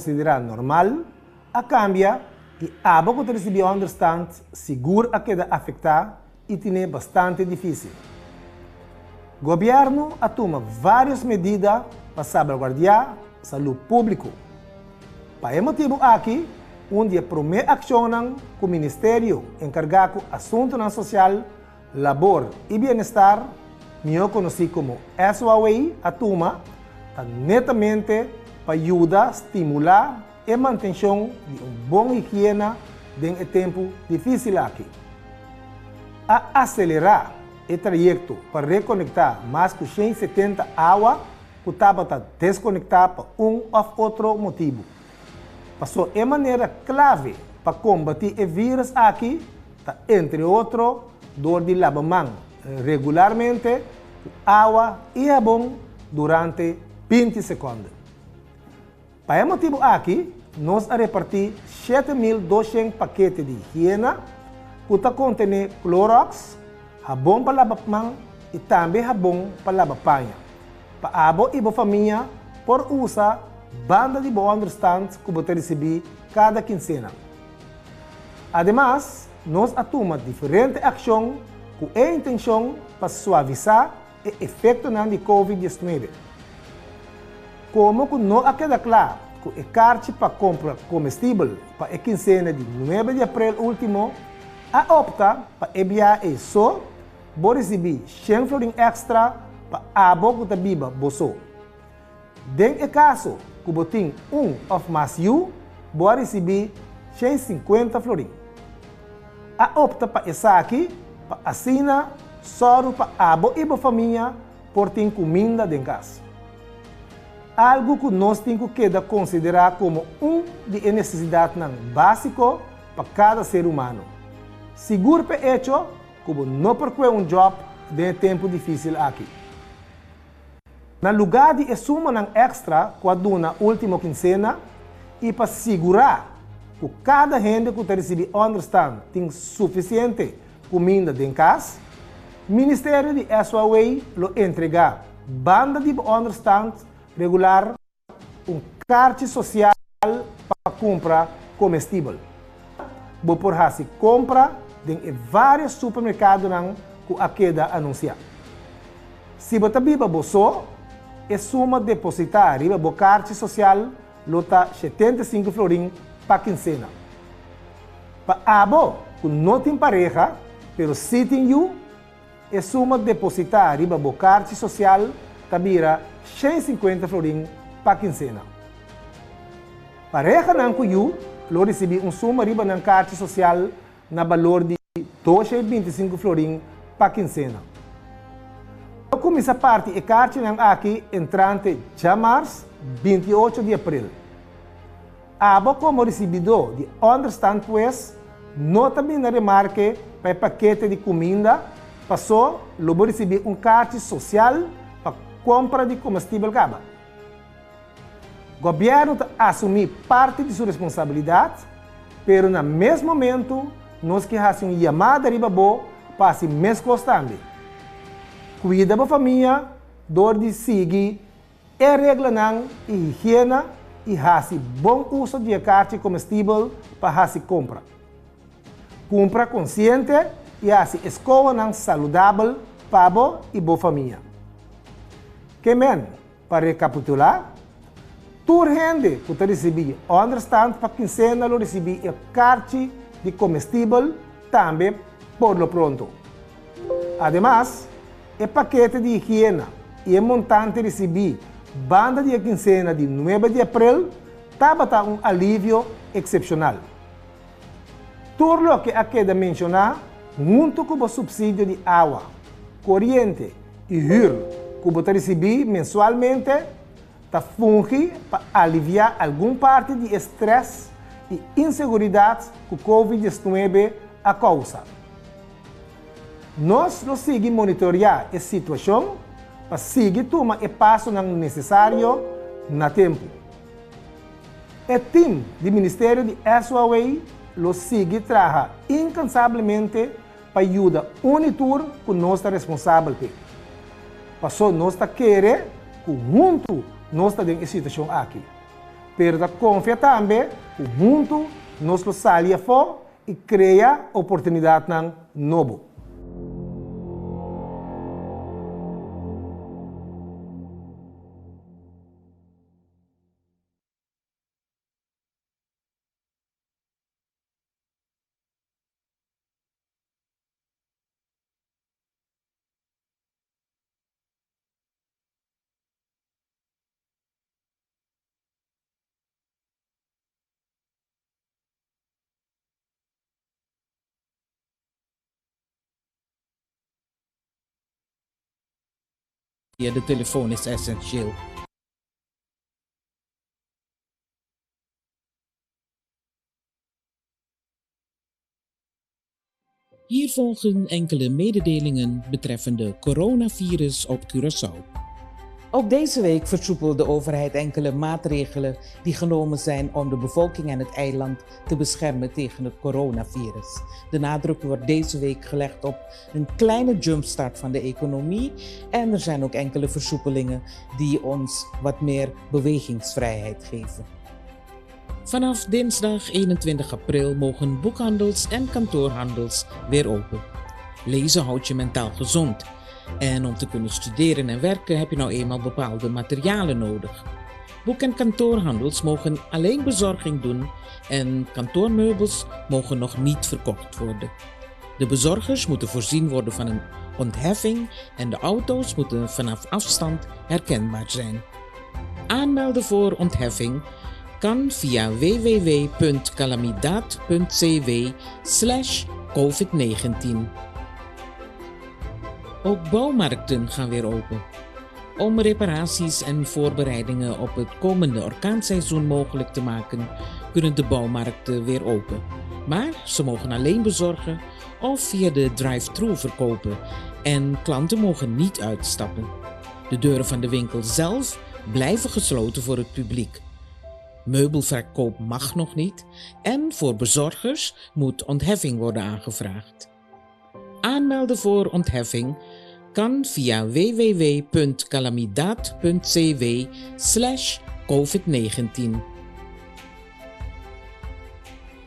konsiderá normal a kambia i abo ku ta risibí ònderstant sigur a keda afektá i tine bastante difísil. Gobièrnu a tuma vários medida pa salbaguardiá salú públiko. Pa e motibu aki, un di e promé akshonnan ku Ministerio enkargá ku Asuntunan Sosial, Labor i Bienestar, mihó konosí komo SOAW, a tuma ta netamente pa yuda stimulá e mantenshon di un bon higiena den e tempu difísil aki. A aselerá e trayekto pa rekonektá mas ku 170 awa ku tabata deskonektá pa un òf otro motibu. Paso e manera klave pa kombatí e vírus aki ta entre otro dor di laba man regularmente ku awa i habon durante 20 sekònde. Pa e motibu aki nos a repartí 7200 pakete di higiena ku ta kontené Clorox, habon pa laba man i tambe habon pa laba paña. Pa abo i bo famia por usa banda di bo ònderstant ku bo ta risibí kada kinsena. Ademas, nos a tuma diferente akshon ku e intenshon pa suavisá e efektonan di Covid 19. Komo ku no a keda kla ku e karchi pa kompra komestibel pa e kinsena di 9 di aprel último, a opta pa e biaha ei so bo risibí 100 florin èkstra pa abo ku ta biba bo so. Den e kaso ku bo tin un òf mas yu, bo a risibí 150 florin. A opta pa esaki pa asina sòru pa abo i bo famia por tin kuminda den kas. Algu ku nos tin ku keda konsiderá komo un di e nesesidatnan básiko pa kada ser humano. Sigur p'e echo ku bo no por kue un djòp den e tempu difísil aki. Na lugá di e sumanan èkstra ku a duna último kinsena i pa sigurá ku kada hende ku ta risibí ònderstant tin sufisiente kuminda den kas, Ministerio di SOAW lo entregá banda di bo ònderstant regular un karchi sosial pa kumpra komestibel. Bo por hasi kompra den e vários supermerkadonan ku a keda anunsiá. Si bo ta biba bo so, e suma depositá riba bo karchi sosial lo ta 75 florin pa kinsena. Pa abo ku no tin pareha, pero sí tin yu, e suma depositá riba bo karchi sosial ta bira 150 florin pa kinsena. Parehanan ku yu lo risibí un suma riba nan karchi sosial na balor di 225 florin pa kinsena. Lo kuminsá parti e karchinan aki entrante djamars 28 di aprel. Abo komo risibidó di ònderstant pues no ta bini na remarke pa e pakete di kuminda, pasó lo bo risibí un karchi sosial pa kompra di komestibel kaba. Gobièrnu ta asumí parti di su responsabilidat, pero na mes momentu nos ke hasi un yamada riba bo pa hasi meskos tambe. Kuida bo famia dor di sigui e reglanan i higiena i hasi bon uso di e karchi komestibel pa hasi kompra. Kumpra konsiente i hasi eskohonan saludabel pa bo i bo famia. Ke men, pa rekapitulá, tur hende ku ta risibí ònderstant pa kinsena lo risibí e karchi di komestibel tambe por lo pronto. Ademas, e pakete di higiena i e montante risibí banda di e kinsena di 9 di aprel tabata un alivio eksepshonal. Tur loke a keda menshoná huntu ku bo supsidio di awa, koriente i hür ku bo ta risibí mensualmente ta fungi pa aliviá algun parti di e strès i inseguridat ku Covid 19 a kousa. Nos lo sigui monitoriá e situashon pa sigui tuma e pasonan nesesario na tempu. E tim di Ministerio di SOAW lo sigui traha inkansablemente pa yuda un i tur ku nos ta responsabel p'e. Pasó nos ta kere ku huntu nos ta den e situashon aki. Pero ta konfia tambe ku huntu nos lo sali afó i krea oportunidatnan nobo. Via de telefoon is essentieel. Hier volgen enkele mededelingen betreffende coronavirus op Curaçao. Ook deze week versoepelt de overheid enkele maatregelen die genomen zijn om de bevolking en het eiland te beschermen tegen het coronavirus. De nadruk wordt deze week gelegd op een kleine jumpstart van de economie en er zijn ook enkele versoepelingen die ons wat meer bewegingsvrijheid geven. Vanaf dinsdag 21 april mogen boekhandels en kantoorhandels weer open. Lezen houdt je mentaal gezond. En om te kunnen studeren en werken heb je nou eenmaal bepaalde materialen nodig. Boek- en kantoorhandels mogen alleen bezorging doen en kantoormeubels mogen nog niet verkocht worden. De bezorgers moeten voorzien worden van een ontheffing en de auto's moeten vanaf afstand herkenbaar zijn. Aanmelden voor ontheffing kan via www.calamidad.cw slash covid-19. Ook bouwmarkten gaan weer open. Om reparaties en voorbereidingen op het komende orkaanseizoen mogelijk te maken, kunnen de bouwmarkten weer open. Maar ze mogen alleen bezorgen of via de drive-thru verkopen en klanten mogen niet uitstappen. De deuren van de winkel zelf blijven gesloten voor het publiek. Meubelverkoop mag nog niet en voor bezorgers moet ontheffing worden aangevraagd. Aanmelden voor ontheffing kan via www.calamidad.cw slash covid-19.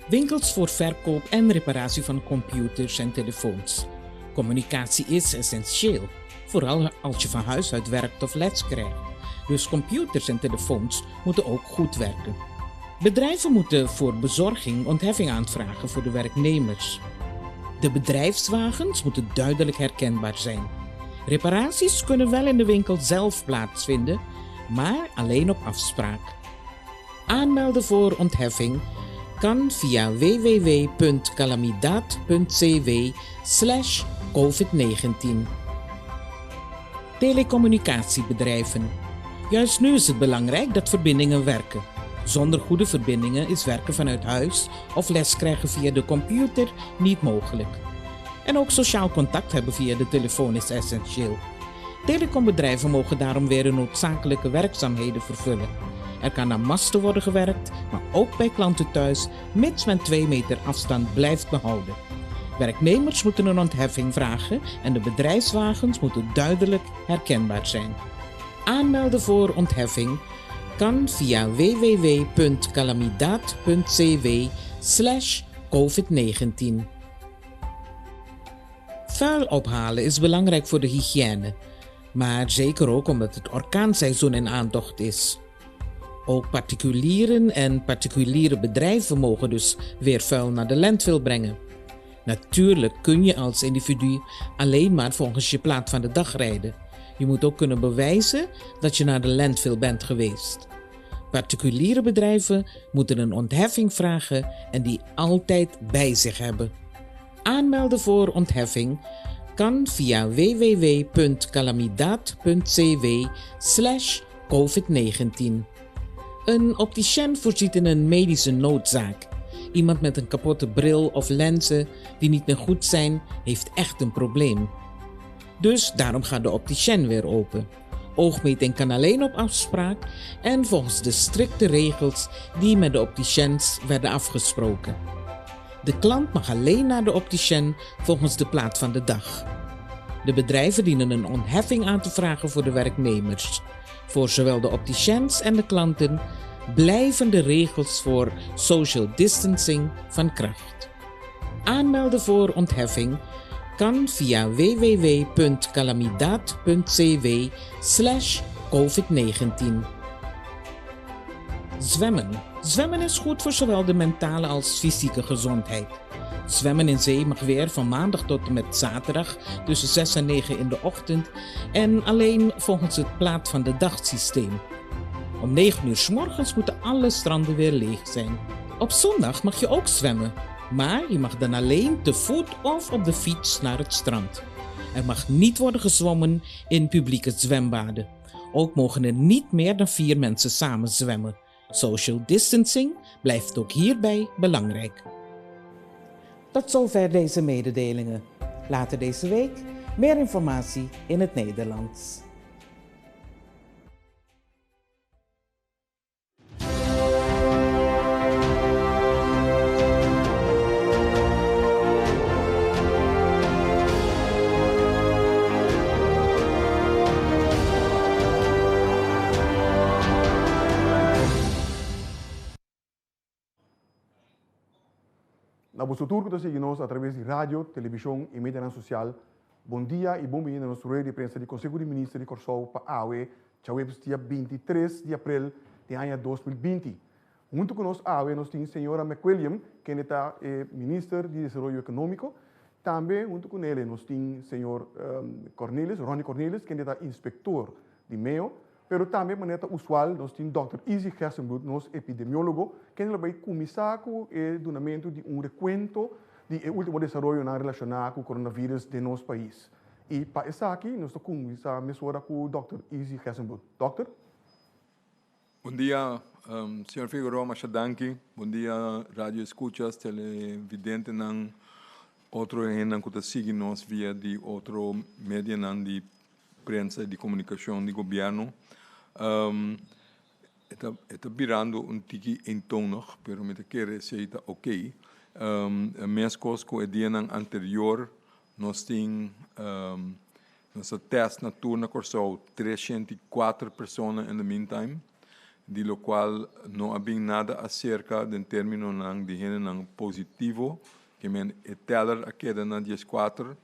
Winkels voor verkoop en reparatie van computers en telefoons. Communicatie is essentieel, vooral als je van huis uit werkt of les krijgt. Dus computers en telefoons moeten ook goed werken. Bedrijven moeten voor bezorging ontheffing aanvragen voor de werknemers. De bedrijfswagens moeten duidelijk herkenbaar zijn. Reparaties kunnen wel in de winkel zelf plaatsvinden, maar alleen op afspraak. Aanmelden voor ontheffing kan via www.calamidad.cw slash covid-19. Telecommunicatiebedrijven. Juist nu is het belangrijk dat verbindingen werken. Zonder goede verbindingen is werken vanuit huis of les krijgen via de computer niet mogelijk. En ook sociaal contact hebben via de telefoon is essentieel. Telecombedrijven mogen daarom weer hun noodzakelijke werkzaamheden vervullen. Er kan aan masten worden gewerkt, maar ook bij klanten thuis, mits men 2 meter afstand blijft behouden. Werknemers moeten een ontheffing vragen en de bedrijfswagens moeten duidelijk herkenbaar zijn. Aanmelden voor ontheffing kan via www.calamidad.cw slash covid-19. Vuil ophalen is belangrijk voor de hygiëne, maar zeker ook omdat het orkaanseizoen in aantocht is. Ook particulieren en particuliere bedrijven mogen dus weer vuil naar de landfill brengen. Natuurlijk kun je als individu alleen maar volgens je plaat van de dag rijden. Je moet ook kunnen bewijzen dat je naar de landfill bent geweest. Particuliere bedrijven moeten een ontheffing vragen en die altijd bij zich hebben. Aanmelden voor ontheffing kan via www.calamidad.cw slash covid-19. Een opticien voorziet in een medische noodzaak. Iemand met een kapotte bril of lenzen die niet meer goed zijn, heeft echt een probleem. Dus daarom gaat de opticien weer open. Oogmeting kan alleen op afspraak en volgens de strikte regels die met de opticiens werden afgesproken. De klant mag alleen naar de opticien volgens de plaat van de dag. De bedrijven dienen een ontheffing aan te vragen voor de werknemers. Voor zowel de opticiens en de klanten blijven de regels voor social distancing van kracht. Aanmelden voor ontheffing kan via www.calamidad.cw slash covid-19. Zwemmen. Zwemmen is goed voor zowel de mentale als fysieke gezondheid. Zwemmen in zee mag weer van maandag tot en met zaterdag tussen 6 en 9 in de ochtend en alleen volgens het plaat van de dag systeem. Om 9 uur s morgens moeten alle stranden weer leeg zijn. Op zondag mag je ook zwemmen, maar je mag dan alleen te voet of op de fiets naar het strand. Er mag niet worden gezwommen in publieke zwembaden. Ook mogen er niet meer dan vier mensen samen zwemmen. Social distancing blijft ook hierbij belangrijk. Tot zover deze mededelingen. Later deze week meer informatie in het Nederlands. Na boso tur ku ta sigui nos atraves di radio, televishon i medianan sosial, bon dia i bon bini na nos rueda di prensa di Konseho di Minister di Kòrsou pa awe, djaweps dia 23 di aprel di aña 2020. Huntu ku nos awe nos tin señora McWilliam, kende ta e Minister di Desaroyo Ekonómiko. Tambe huntu ku nele nos tin señor Cornelis, Ronnie Cornelis, kende ta inspektor di meo. Pero tambe manera ta usual nos tin dòkter Izzy Gerstenbluth, nos epidemiólogo, kende lo bai kuminsá ku e dunamentu di un rekuento di e último desaroyonan relashoná ku coronavirus den nos pais. I pa esaki nos ta kuminsá mesora ku dòkter Izzy Gerstenbluth. Dòkter? Bon dia, señor Figueroa, masha danki. Bon dia radio escuchas, televidentenan, otro hendenan ku ta sigui nos via di otro medianan di prensa y di comunicacion di gobierno. E ta e ta birando un tiki eentonig, pero mi ta kere esey ta ok. Mescos cu e dianan anterior nos tin nos a test na tur na Corsou 304 persona in the meantime, di locual no a bin nada acerca den terminonan di hendenan positivo, ke men e teller a keda na 14.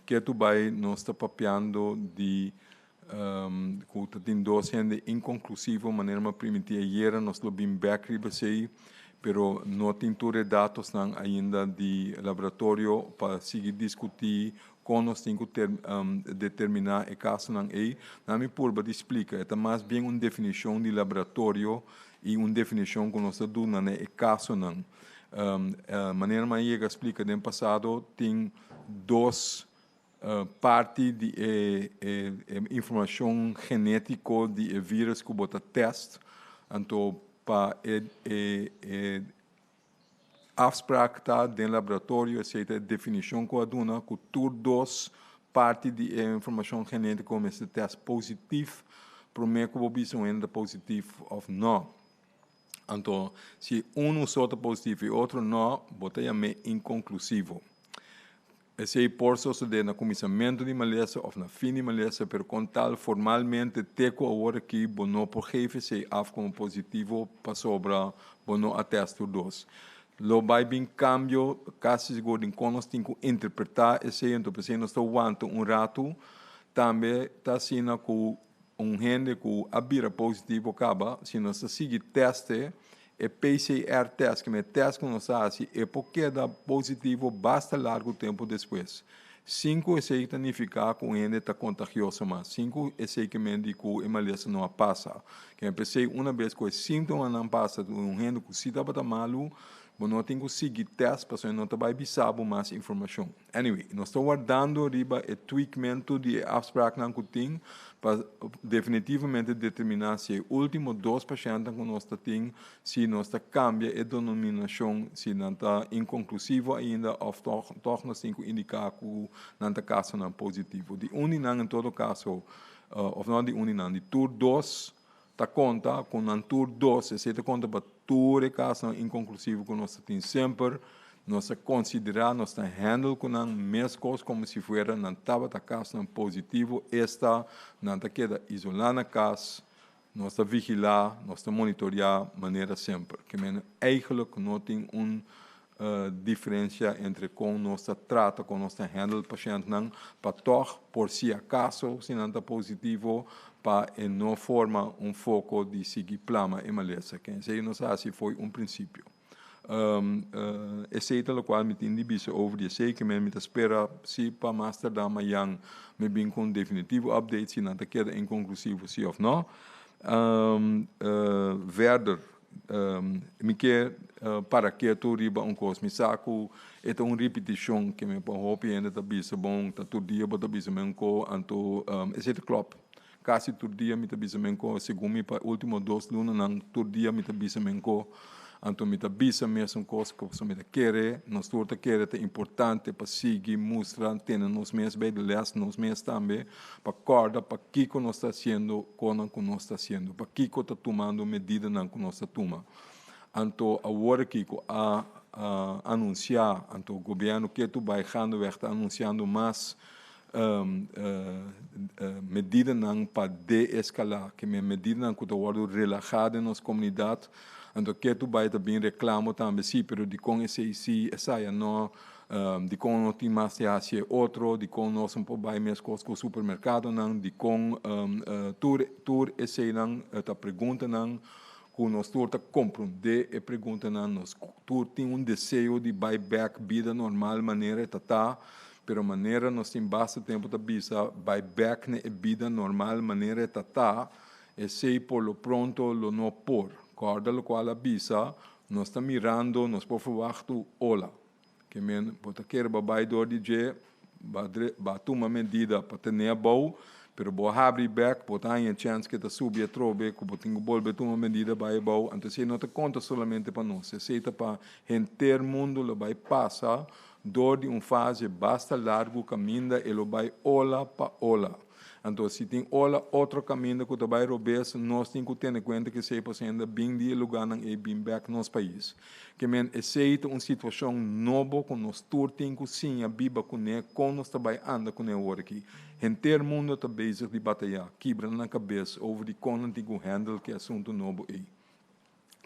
Ketu bai nos ta papiando di ku ta tin dos hende inkonklusivo, manera mi a primintí ayera nos lo bin bèk riba esei, pero no tin tur e datosnan ainda di laboratorio pa sigui diskutí kon nos tin ku determiná e kasonan ei. Nan mi purba di splika, e ta mas bien un definishon di laboratorio i un definishon ku nos ta duna na e kasonan. Manera mi a yega a splika den pasado tin dos parti di e informashon genetiko di e virus ku bo ta test. Anto pa e afsprak ta den laboratorio esei ta e definishon ku a duna ku tur dos parti di e informashon genetiko mester test positif promé ku bo bisa un hende ta positif òf nò. Anto, si unu so ta positivo i otro no, bo ta yam'é inkonklusivo. Esei por sosodé na kuminsamentu di malesa òf na fin di malesa, pero kon tal formalmente te ku awor aki bo no por geef esei af komo positivo pasobra bo no a tèst tur dos. Lo bai bin kambio kasi sigur den kon nos tin ku interpretá esei, anto p'esei nos ta wanta un ratu. Tambe ta asina ku Un hende ku a bira positivo kaba, si nos ta sigui tèste, e PCR tèst, keme tèst ku nos ta hasi, e por keda positivo basta largu tempu despues. Sin ku esei ta nifiká ku un hende ta kontagioso mas, sin ku esei ke men di ku e malesa no a pasa. Keme p'esei una bes ku e síntomanan pasa di un hende ku si tabata malu, bo no tin ku sigui tèst pasobra e no ta bai bisa bo mas informashon. Anyway, nos ta wardando riba e tweakmentu di e afspraaknan ku tin pa definitivamente determiná si e último dos pashèntnan ku nos ta tin, si nos ta kambia e denominashon, si nan ta inkonklusivo ainda òf tòg tòg nos tin ku indiká ku nan ta kasonan positivo. Di un di nan en todo kaso, òf no di un di nan, di tur dos ta konta ku nan tur dos, esei ta konta pa tur e kasonan inkonklusivo ku nos ta tin semper, nos ta konsiderá, nos ta handle ku nan meskos komo si fuera nan tabata kasonan positivo, esta nan ta keda isolá na kas. Nos ta vigilá, nos ta monitoreá manera semper. Ke men eigenlijk no tin un diferensia entre kon nos ta trata, kon nos ta handle pashèntnan, pa tòg por si akaso si nan ta positivo pa e no forma un foko di sigui plama e malesa. Ken esei nos a hasi fo'i un prinsipio. Esei ta lokual mi tin di bisa over di esei, ke men mi ta spera si pa mas tardá mayan mi bin ku un definitivo update si nan ta keda inkonklusivo si òf no. Verder, mi ke para ketu riba un kos. Mi sa ku e ta un ripitishon ke mi pa hopi hende ta bisa, bon, ta tur dia bo ta bisa mi un ko, anto esei ta klòp. Kasi tur dia mi ta bisa menko, segun mi pa e ultimo dos lunanan tur dia mi ta bisa menko. Anto mi ta bisa mesun kos pasobra mi ta kere, nos tur ta kere ta importante pa sigui mustra, tene nos mes bij de les, nos mes tambe, pa kòrda pakiko nos ta hasiendo konan ku nos ta hasiendo, pakiko ta tumando medidanan ku nos ta tuma. Anto awor aki ku a anunsiá, anto gobièrnu ketu bai gaandeweg ta anunsiando mas medidanan pa de-eskalá, ke men medidanan ku ta wòrdu relahá den nos komunidat. Anto ketu bai ta bin reklamo tambe, sí, pero dikon esei sí, esaya no, dikon no tin mas di hasi e otro, dikon nos no por bai meskos ku supermerkadonan, dikon tur tur eseinan ta preguntanan ku nos tur ta komprondé e preguntanan, nos tur tin un deseo di bai bèk bida normal manera e ta ta. Pero manera nos tin basta tempu ta bisa bai bek na e bida normal manera e ta ta, esei por lo pronto lo no por. Kòrda lokual a bisa, nos ta mirando, nos por ferwachtu ola. Ke men, bo ta kere bo bai dor di dje, ba tuma medida pa tene abou, pero bo habri bek, bo ta haña chèns ke ta subi atrobe, ku bo tin ku bolbe tuma medida bai abou. Anto esei no ta konta solamente pa nos, esei ta pa henter mundu lo bai pasa Dor di un fase basta largu kaminda e lo bai ola pa ola. Anto si tin ola otro kaminda ku ta bai robes, nos tin ku tene kuenta ku esei pasenda bin di e lugánan ei bin bèk nos pais. Ke men esei ta un situashon nobo ku nos tur tin ku siña biba kuné kon nos ta bai anda kuné awor aki. Henter mundo ta bezig di batayá, kibra nan kabes over di kon nan tin ku handle ku e asuntu nobo ei.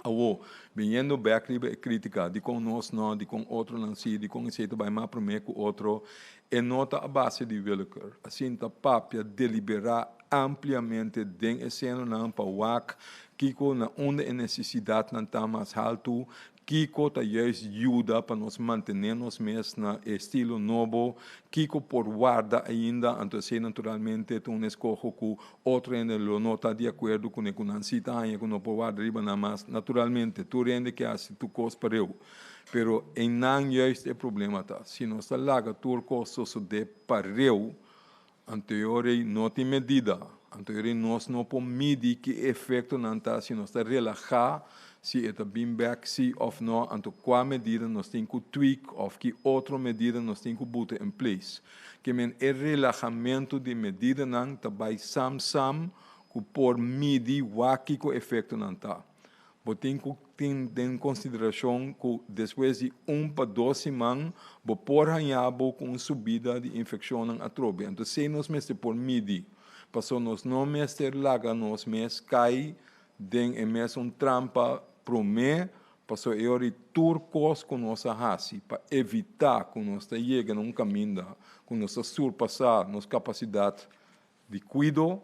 Awor, biniendo bek riba e kritika, dikon nos no, dikon otronan si, dikon esei ta bai mas promé ku otro, e no ta a base di willekeur. Asin ta papia deliberá ampliamente den e senonan pa wak kiko na unda e nesesidatnan ta mas haltu, Kiko ta juist yuda pa nos mantené nos mes na e estilo nobo? Kiko por warda ainda? Anto esei naturalmente ta un eskoho ku otro hende lo no ta di akuerdo kuné, ku nan sí ta haña ku no por warda riba nan mas. Naturalmente, tur hende ke hasi tur kos pareu. Pero einan juist e problema ta. Si nos ta laga tur kos sosodé pareu, anto e ora ei no tin medida. Anto e ora ei nos no por midi ki efektonan ta si nos ta relahá, si e ta bin bèk sí òf nò, anto kua medida nos tin ku tweak òf ki otro medida nos tin ku buta in place. Ke men e relahamentu di medidanan ta bai sam sam ku por midi wak kiko efektonan ta. Bo tin ku tin den konsiderashon ku despues di un pa dos siman bo por haña bo ku un subida di infekshonnan atrobe. Anto esei nos mester por midi, pasobra nos no mester laga nos mes kai den e mesun trampa promé, pasobra e ora di tur kos ku nos a hasi pa evitá ku nos ta yega na un kaminda ku nos ta surpasá nos kapasidat di kuido,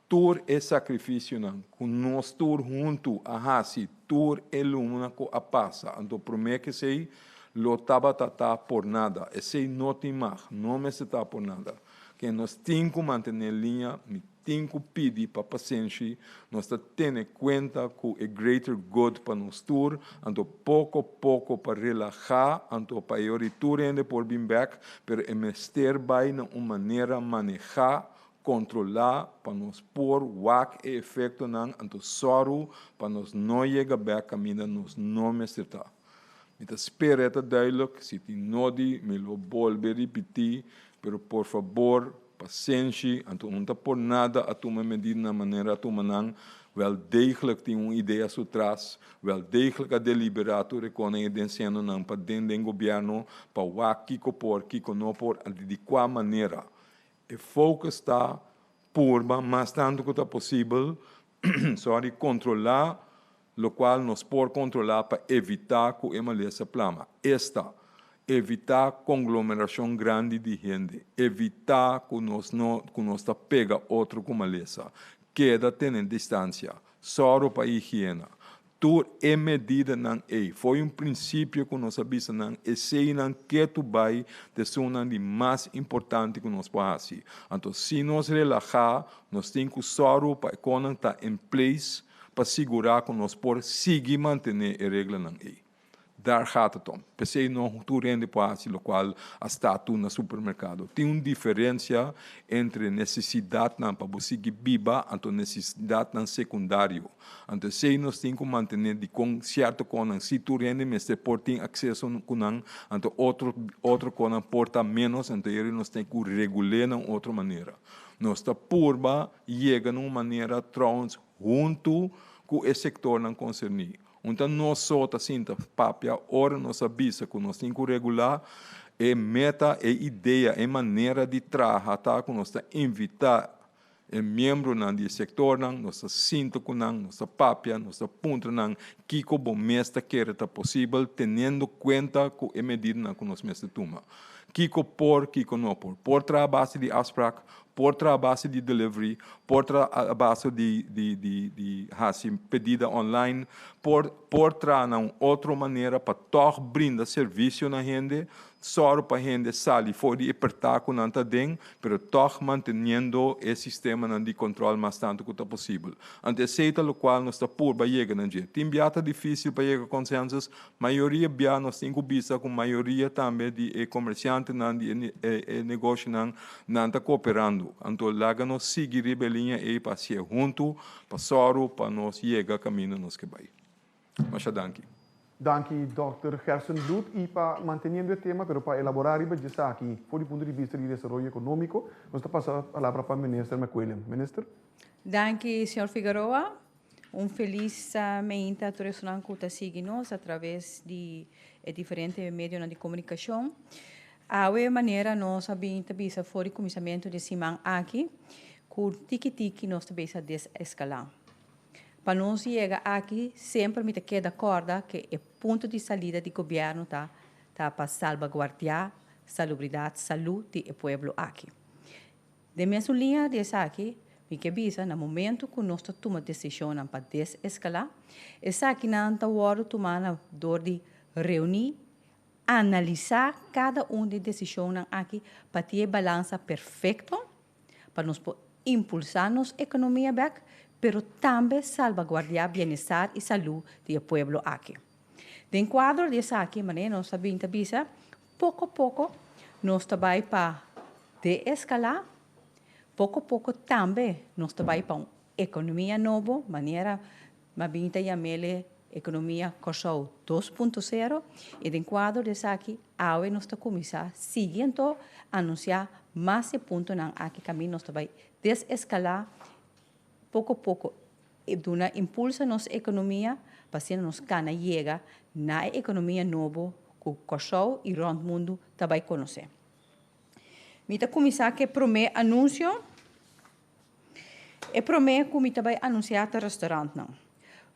Tur e sakrifisionan ku nos tur huntu a hasi tur e luna ku a pasa, anto promé ku esei lo tabata ta por nada. Esei no tin mag, no mester ta por nada. Ke nos tin ku mantené liña, mi tin ku pidi pa pasenshi, nos ta tene kuenta ku e greater good pa nos tur, anto poko poko pa relahá, anto pa e ora di tur hende por bin bèk, pero e mester bai na un manera manehá Kontrolá pa nos por wak e efektonan anto sòru pa nos no yega bèk kaminda nos no mester ta. Mi ta spera e ta duidelijk, si tin nodi mi lo bolbe ripití, pero por fabor pasenshi, anto un ta por nada a tuma e medidanan manera a tuma nan, wel degelijk tin un idea su tras, wel degelijk a deliberá tur e konan e den senonan pa den den gobièrnu pa wak kiko por, kiko no por, anto di kua manera. E focus ta purba mas tantu ku ta posibel sorry, kontrolá lokual nos por kontrolá pa evitá ku e malesa plama. Esta, evitá konglomerashon grandi di hende, evitá ku nos no ku nos ta pega otro ku malesa, keda tene distansia, sòru pa higiena. Tur e medidanan ei, fo'i un prinsipio ku nos a bisa nan, eseinan ketu bai ta esunnan di mas importante ku nos por hasi. Anto si nos relahá, nos tin ku sòru pa e konan ta in place pa sigurá ku nos por sigui mantené e reglanan ei. Daar gaat het om. P'esei no tur hende por hasi lokual a sta tur na supermerkado. Tin un diferensia entre nesesidatnan pa bo sigui biba anto nesesidatnan sekundario. Anto esei nos tin ku mantené dikon sierto konan si tur hende mester por tin akseso ku nan, anto otro otro konan por ta ménos, anto eri nos tin ku regul'é na un otro manera. Nos ta purba yega na un manera trouwens huntu ku e sektornan konserní. Un ta nos so ta sinta papia ora nos a bisa ku nos tin ku regulá e meta, e idea, e manera di traha ta ku nos ta invitá e miembronan di e sektornan, nos ta sinta ku nan, nos ta papia, nos ta puntra nan kiko bo mes ta kere ta posibel teniendo kuenta ku e medidanan ku nos mester tuma. Kiko por, kiko no por. Por traha base di afsprak, Por traha base di delivery, por traha base di di di di hasi pedida online, por por traha na un otro manera pa tòg brinda servisio na hende, sòru pa hende sali for di e pertá ku nan ta den, pero tòg manteniendo e sistemanan di kòntròl mas tantu ku ta posibel. Anto esei ta lokual nos ta purba yega na dje. Tin bia ta difísil pa yega konsensus, Mayoria bia nos tin ku bisa ku mayoria tambe di e komersiantenan di e negoshonan nan ta kooperando. Anto laga nos sigui riba e liña ei pa hasié huntu, pa sòru pa nos yega kaminda nos ke bai. Masha danki. Danki Dòkter Gerstenbluth i pa manteniendo e tema pero pa elaborá riba djesaki for di punto di bista di desaroyo ekonómiko nos ta pasa palabra pa Minister McWilliam. Minister. Danki señor Figueroa. Un felis meinta tur esunnan ku ta sigui nos a traves di e diferente medionan di komunikashon. Awe manera nos a bin ta bisa for di kuminsamentu di e siman aki ku tiki tiki nos ta bisa deseskalá. Pa nos yega aki semper mi ta keda kòrda ke e punto di salida di gobièrnu ta ta pa salbaguardiá salubridat, salú di e pueblo aki. Den mesun liña di esaki, mi ke bisa na momento ku nos ta tuma desishonnan pa deseskalá, esakinan ta wòrdu tumá na dor di reuní, analisá kada un di e desishonnan aki pa tin e balansa perfekto pa nos por impulsá nos ekonomia bèk, pero tambe salbaguardiá bienestar i salú di e pueblo aki. Den kuadro di esaki, manera nos ta bin ta bisa, poko poko nos ta bai pa deeskalá, poko poko tambe nos ta bai pa un ekonomia nobo, manera mi a bin ta yam'el ekonomia Kòrsou 2.0, i den kuadro di esaki awe nos ta kuminsá sigui anto anunsiá mas e puntonan aki kaminda nos ta bai deseskalá poko poko e duna impulso na nos ekonomia pa asina nos kana yega na e ekonomia nobo ku Kòrsou i rònt mundu ta bai konosé. Mi ta kuminsá ku e promé anunsio. E promé ku mi ta bai anunsiá ta restaurantnan.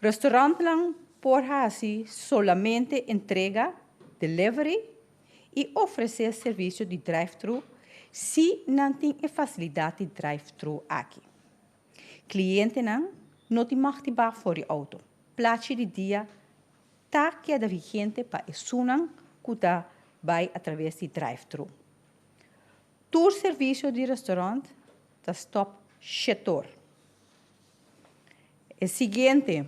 Restaurantnan por hasi solamente entrega, delivery, i ofresé servisio di drive-thru si nan tin e fasilidat di drive-thru aki. Klientenan no tin mag di bak for di outo. Plachi di dia ta keda vigente pa esunnan ku ta bai atraves di drive-thru. Tur servisio di restaurant ta stòp shetor. E siguiente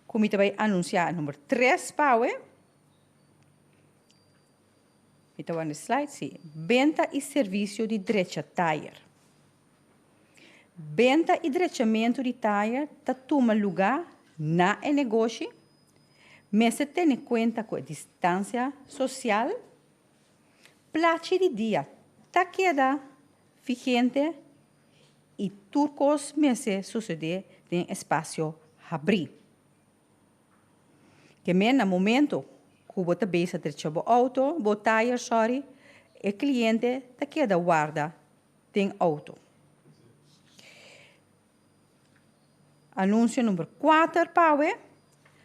ku mi ta bai anunsiá number tres pawe. Mi ta wak slide, sí. Benta i servisio di drecha tayer. Benta i drechamentu di tayer ta tuma lugá na e negoshi. Mester tene kuenta ku e distansia sosial. Plachi di dia ta keda vigente i tur kos mester susedé den espasio habrí. Ke men na momento ku bo ta bisa drecha bo outo, bo tayer sorry, e kliente ta keda warda den outo. Anunsio number kuater pa awe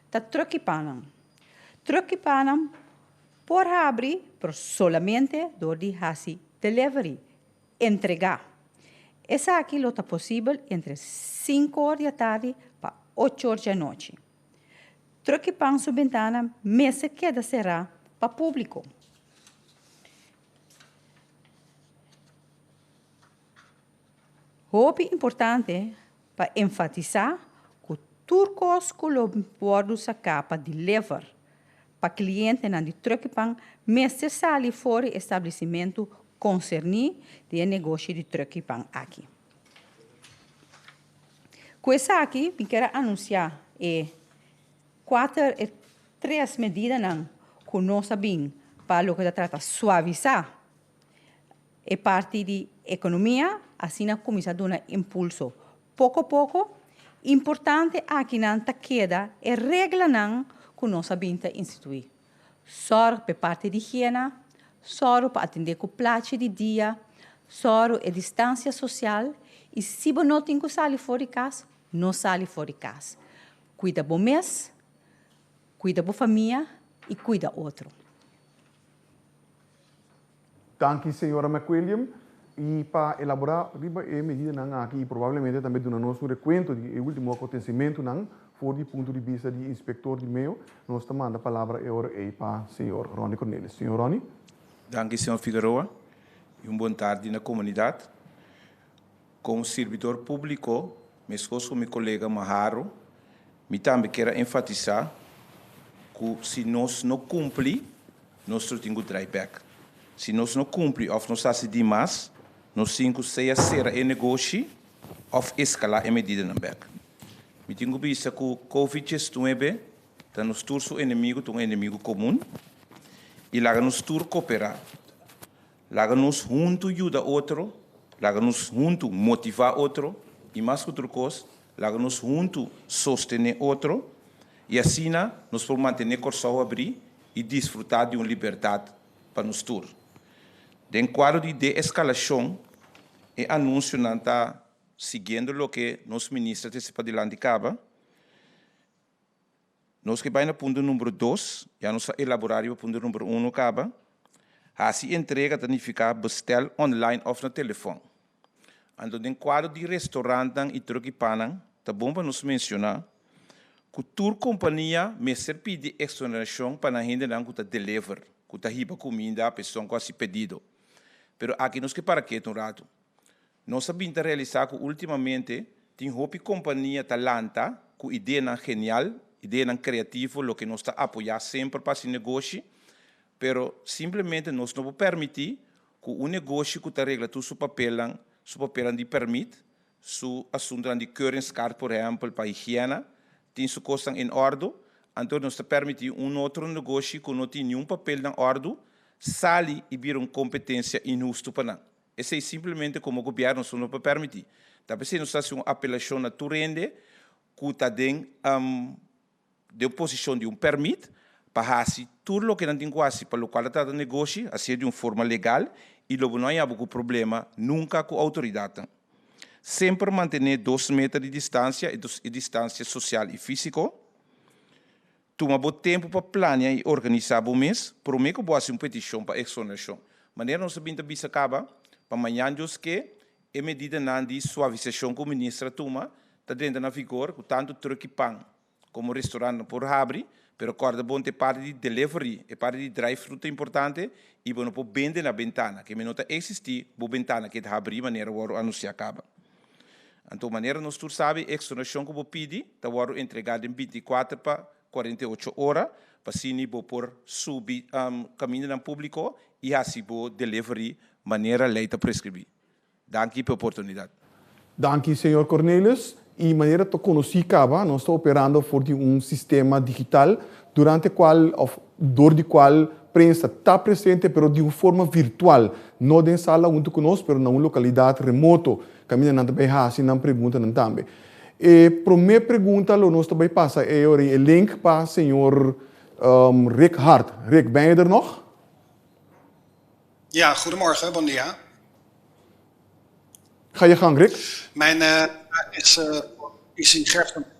ta truckipannan. Truckipannan por habri pero solamente dor di hasi delivery, entregá. Esaki lo ta posibel entre sinku or di atardi pa ocho or djanochi. Truckipan su bentana mester keda será pa públiko. Hopi importante pa enfatisá ku tur kos ku lo wòrdu saká pa deliver pa klientenan di Truckipan mester sali for di establisimentu konserní di e negoshi di Truckipan aki. Ku esaki mi kier a anunsiá e kuater e tres medidanan ku nos a bin pa loke ta trata suavisá E parti di ekonomia asina kuminsá duna impulso poko poko. Importante akinan ta keda e reglanan ku nos a bin ta instituí. Sòrg pa e parti di higiena, sòru pa atendé ku plachi di dia, sòru e distansia sosial i si bo no tin ku sali for di kas, no sali for di kas. Kuida bo mes, kuida bo famia i kuida otro. Danki señora McWilliam y pa elabora riba e medidanan aki y probablemente tambe duna nos un recuento di e ultimo acontecimentonan for di punto di bista di inspector di meo, nos ta manda palabra e ora ey pa señor Ronnie Cornelis. Señor Ronnie. Danki señor Figueroa y un bon tardi na comunidad. Como sirbidor publico, mescos cu mi colega Maharo, mi tambe kier a enfatisa cu si nos no cumpli, nos lo tin cu draai bek. Si nos no cumpli of nos haci dimas, nos tin cu sea cera e negoshi of escala e medidanan bek. Mi tin cu bisa cu Covid diesnuebe ta nos tur su enemigo, ta un enemigo comun y laga nos tur coopera. Laga nos huntu yuda otro, laga nos huntu motivá otro i mas ku tur kos, laga nos huntu sostené otro i asina nos por mantené Kòrsou abrí i disfrutá di un libertat pa nos tur. Den kuadro di deeskalashon, e anunsionan ta siguiendo loke nos minister ta hasi padilanti kaba. Nos ke bai na punto number dos, ya nos a elaborá riba punto number uno kaba. Hasi entrega ta nifiká bestèl online òf na telefòn. Anto den kuadro di restorantnan i truk i pannan, ta bon pa nos menshoná ku tur kompania mester pidi eksonerashon pa nan hendenan ku ta deliver, ku ta hiba kuminda pa esun ku hasi pedido. Pero aki nos ke para ketu un ratu. Nos a bin ta realisá ku últimamente tin hopi kompania ta lanta ku ideanan genial, ideanan kreativo, loke nos ta apoyá semper pa hasi negoshi, pero simplemente nos no por permití ku un negoshi ku ta regla tur su papelnan, su papelnan di pèrmit, su asuntunan di keuringskaart por ehèmpel pa higiena, tin su kosnan en òrdu, anto nos ta permití un otro negoshi ku no tin niun papel na òrdu sali i bira un kompetensia inhustu pa nan. Esei simplemente komo gobièrnu nos no por permití. Ta p'esei nos ta hasi un apelashon na tur hende ku ta den den posishon di un pèrmit pa hasi tur loke nan tin ku hasi pa lokual ta trata negoshi, hasié di un forma legal i lo bo no haña bo ku problema nunka ku outoridatnan. Semper mantené dos meter di distansia, e distansia sosial i físiko. Tuma bo tempu pa plania i organisá bo mes promé ku bo hasi un petishon pa eksonerashon. Manera nos a bin ta bisa kaba, pa mañan Dios ke, e medidanan di suavisashon ku minister a tuma ta drenta na vigor ku tantu truk i pan komo restorantnan por habri, pero kòrda bon ta e parti di delivery, e parti di drive-thru ta importante i bo no por bende na bentana, ke mi no ta eksistí bo bentana ke ta habrí manera wòrdu anunsiá kaba. Anto manera nos tur sabi, e eksonerashon ku bo pidi ta wòrdu entregá den bintikuater pa kuarenta i ocho ora, pa asina bo por subi kamindanan públiko i hasi bo delivery manera lei ta preskribí. Danki pa e oportunidat. Danki señor Cornelius. I manera ta konosí kaba, nos ta operando for di un sistema digital durante kual òf dor di kual prensa ta presente pero di un forma virtual, no den sala huntu ku nos pero na un lokalidat remoto kaminda nan ta bai hasi nan preguntanan tambe. E promé pregunta lo nos ta bai pasa e ora e link pa señor Rick Hart. Rick, ben je er nog? Ja, goedemorgen, bon dia. Ga je gang, Rick. Mijn vraag is. Izzy Gerstenbluth.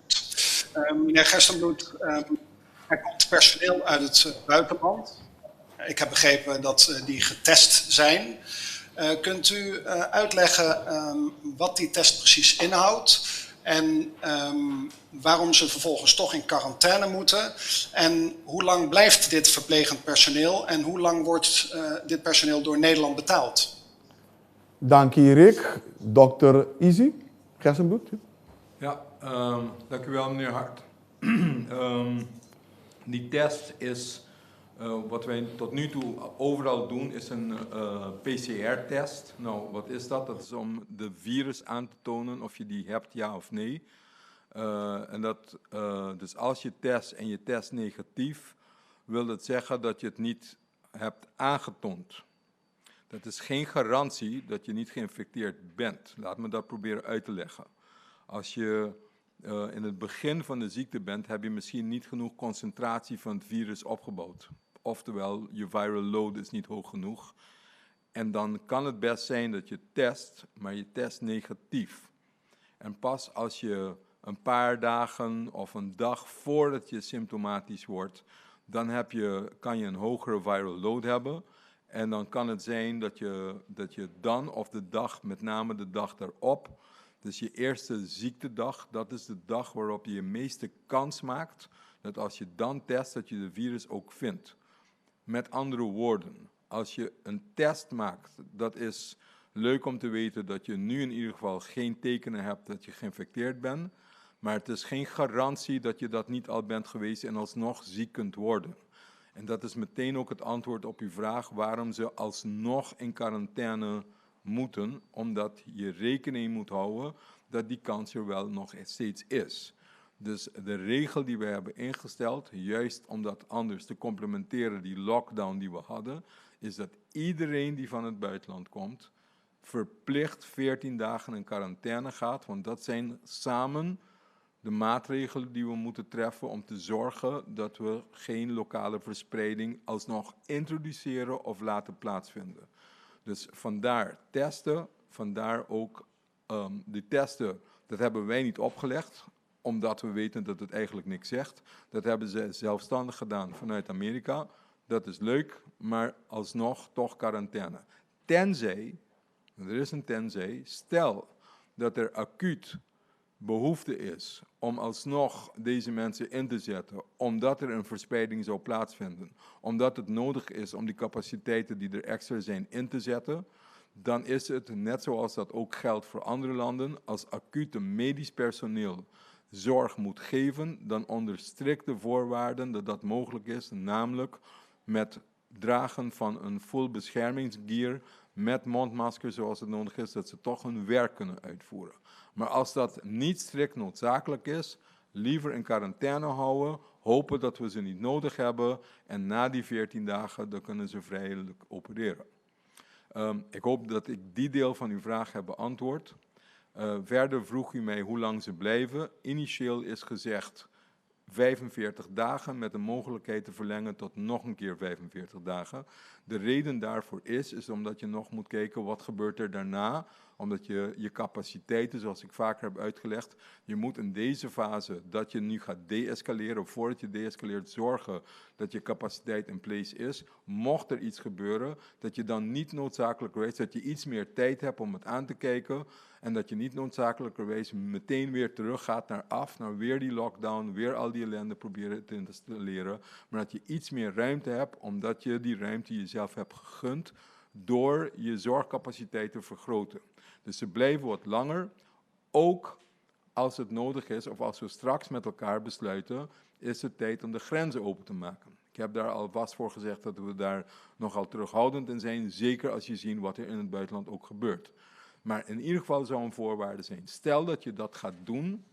Meneer Gerstenbluth, er komt personeel uit het buitenland. Ik heb begrepen dat die getest zijn. Kunt u uitleggen wat die test precies inhoudt en waarom ze vervolgens toch in quarantaine moeten? En hoe lang blijft dit verplegend personeel en hoe lang wordt dit personeel door Nederland betaald? Danki Rick. Dòkter Izzy Gerstenbluth. Ja, dank u wel meneer Hart. Die test is, wat wij tot nu toe overal doen, is een PCR-test. Nou, wat is dat? Dat is om de virus aan te tonen of je die hebt, ja of nee. En dat, dus als je test en je test negatief, wil dat zeggen dat je het niet hebt aangetoond. Dat is geen garantie dat je niet geïnfecteerd bent. Laat me dat proberen uit te leggen. Als je in het begin van de ziekte bent, heb je misschien niet genoeg concentratie van het virus opgebouwd. Oftewel, je viral load is niet hoog genoeg. En dan kan het best zijn dat je test, maar je test negatief. En pas als je een paar dagen of een dag voordat je symptomatisch wordt, dan kan je een hogere viral load hebben. En dan kan het zijn dat je dan of de dag, met name de dag daarop, dus je eerste ziektedag, dat is de dag waarop je je meeste kans maakt dat als je dan test, dat je de virus ook vindt. Met andere woorden, als je een test maakt, dat is leuk om te weten dat je nu in ieder geval geen tekenen hebt dat je geïnfecteerd bent. Maar het is geen garantie dat je dat niet al bent geweest en alsnog ziek kunt worden. En dat is meteen ook het antwoord op uw vraag waarom ze alsnog in quarantaine moeten, omdat je rekening moet houden dat die kans er wel nog steeds is. Dus de regel die wij hebben ingesteld, juist om dat anders te complementeren, die lockdown die we hadden, is dat iedereen die van het buitenland komt, verplicht 14 dagen in quarantaine gaat, want dat zijn samen de maatregelen die we moeten treffen om te zorgen dat we geen lokale verspreiding alsnog introduceren of laten plaatsvinden. Dus vandaar testen, vandaar ook die testen, dat hebben wij niet opgelegd, omdat we weten dat het eigenlijk niks zegt. Dat hebben ze zelfstandig gedaan vanuit Amerika. Dat is leuk, maar alsnog toch quarantaine. Tenzij, er is een tenzij, stel dat er acuut behoefte is om alsnog deze mensen in te zetten, omdat er een verspreiding zou plaatsvinden, omdat het nodig is om die capaciteiten die er extra zijn in te zetten, dan is het, net zoals dat ook geldt voor andere landen, als acute medisch personeel zorg moet geven, dan onder strikte voorwaarden dat dat mogelijk is, namelijk met dragen van een full beschermingsgear, met mondmasker zoals het nodig is, dat ze toch hun werk kunnen uitvoeren. Maar als dat niet strikt noodzakelijk is, liever in quarantaine houden, hopen dat we ze niet nodig hebben en na die 14 dagen dan kunnen ze vrijelijk opereren. Ik hoop dat ik die deel van uw vraag heb beantwoord. Verder vroeg u mij hoe lang ze blijven. Initieel is gezegd 45 dagen met de mogelijkheid te verlengen tot nog een keer 45 dagen. De reden daarvoor is omdat je nog moet kijken wat gebeurt er daarna. Omdat je je capaciteiten, zoals ik vaker heb uitgelegd, je moet in deze fase dat je nu gaat deescaleren, of voordat je deescaleert, zorgen dat je capaciteit in place is. Mocht er iets gebeuren, dat je dan niet noodzakelijkerwijs, dat je iets meer tijd hebt om het aan te kijken en dat je niet noodzakelijkerwijs meteen weer teruggaat naar af, naar weer die lockdown, weer al die ellende proberen te installeren, maar dat je iets meer ruimte hebt, omdat je die ruimte jezelf hebt gegund door je zorgcapaciteit te vergroten. Dus ze blijven wat langer, ook als het nodig is of als we straks met elkaar besluiten, is het tijd om de grenzen open te maken. Ik heb daar alvast voor gezegd dat we daar nogal terughoudend in zijn, zeker als je ziet wat er in het buitenland ook gebeurt. Maar in ieder geval zou een voorwaarde zijn. Stel dat je dat gaat doen,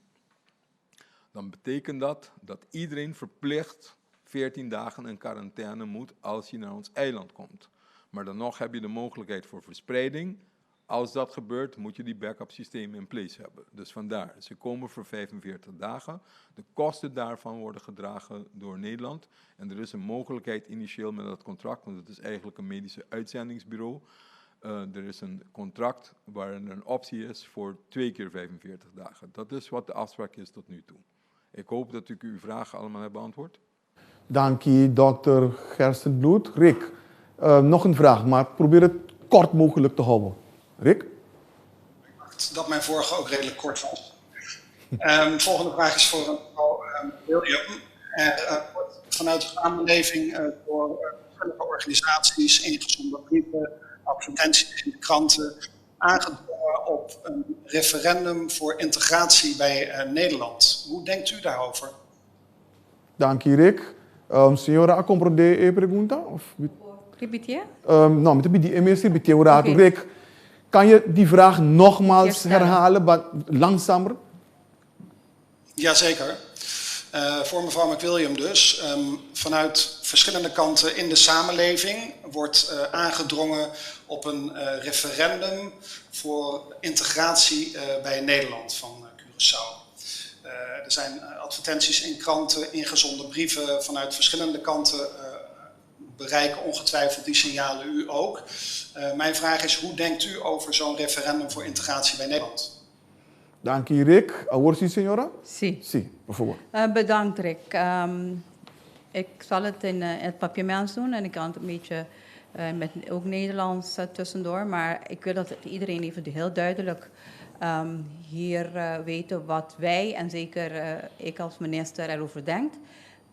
dan betekent dat dat iedereen verplicht 14 dagen in quarantaine moet als je naar ons eiland komt. Maar dan nog heb je de mogelijkheid voor verspreiding. Als dat gebeurt, moet je die backup systemen in place hebben. Dus vandaar, ze komen voor 45 dagen. De kosten daarvan worden gedragen door Nederland. En er is een mogelijkheid initieel met dat contract, want het is eigenlijk een medische uitzendingsbureau. Er is een contract waarin er een optie is voor twee keer 45 dagen. Dat is wat de afspraak is tot nu toe. Ik hoop dat ik uw vragen allemaal heb beantwoord. Dank je, dokter Gerstenbluth. Rick, nog een vraag, maar probeer het kort mogelijk te houden. Rick? Dat mijn vorige ook redelijk kort was. Volgende vraag is voor mevrouw William. Er wordt vanuit de samenleving door verschillende organisaties, ingezonden brieven, advertenties in de kranten, aangedrongen op een referendum voor integratie bij Nederland. Hoe denkt u daarover? Dank je, Rick. Señora, a komprondé e pregunta? Of... Repiteer? No, mi ta pidi e mes repiteer un rato. Okay. Rick, kan je die vraag nogmaals herhalen, maar langzamer? Jazeker. Voor mevrouw McWilliam dus. Vanuit verschillende kanten in de samenleving wordt aangedrongen op een referendum voor integratie bij Nederland van Curaçao. Er zijn advertenties in kranten, ingezonden brieven vanuit verschillende kanten bereiken ongetwijfeld die signalen u ook. Mijn vraag is, hoe denkt u over zo'n referendum voor integratie bij Nederland? Dank je, Rick. Awor sí, señora? Sí. Sí, por fabor. Bedankt, Rick. Ik zal het in het Papiaments doen en ik kan het een beetje met ook Nederlands tussendoor. Maar ik wil dat iedereen even heel duidelijk hier weten wat wij en zeker ik als minister erover denkt.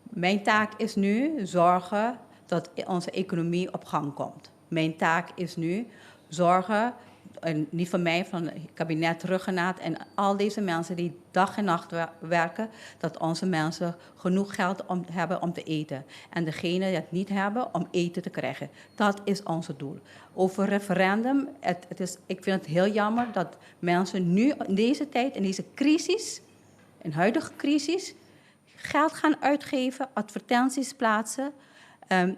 Mijn taak is nu zorgen dat onze economie op gang komt. Mijn taak is nu zorgen, en niet van mij, van het kabinet Rhuggenaath en al deze mensen die dag en nacht werken, dat onze mensen genoeg geld hebben om te eten. En degenen die het niet hebben, om eten te krijgen. Dat is ons doel. Over referendum, ik vind het heel jammer dat mensen nu in deze tijd, in deze crisis, in huidige crisis, geld gaan uitgeven, advertenties plaatsen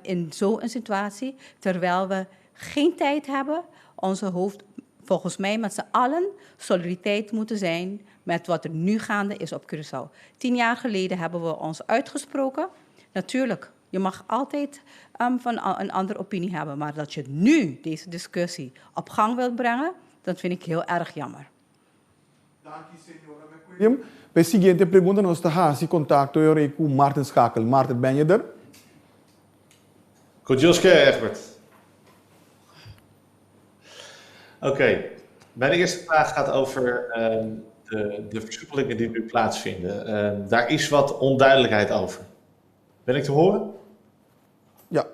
in zo'n situatie, terwijl we geen tijd hebben, onze hoofd, volgens mij met z'n allen, solidariteit moeten zijn met wat er nu gaande is op Curaçao. 10 jaar geleden hebben we ons uitgesproken. Natuurlijk, je mag altijd van een andere opinie hebben, maar dat je nu deze discussie op gang wilt brengen, dat vind ik heel erg jammer. Dank je, señora McWilliam. Bij de siguiente pregunta nos ta hasi kontakto ku Martin Schakel. Martin, ben je er? Goed, Joske, Egbert. Oké, mijn eerste vraag gaat over de versoepelingen die nu plaatsvinden. Daar is wat onduidelijkheid over. Ben ik te horen? Ja.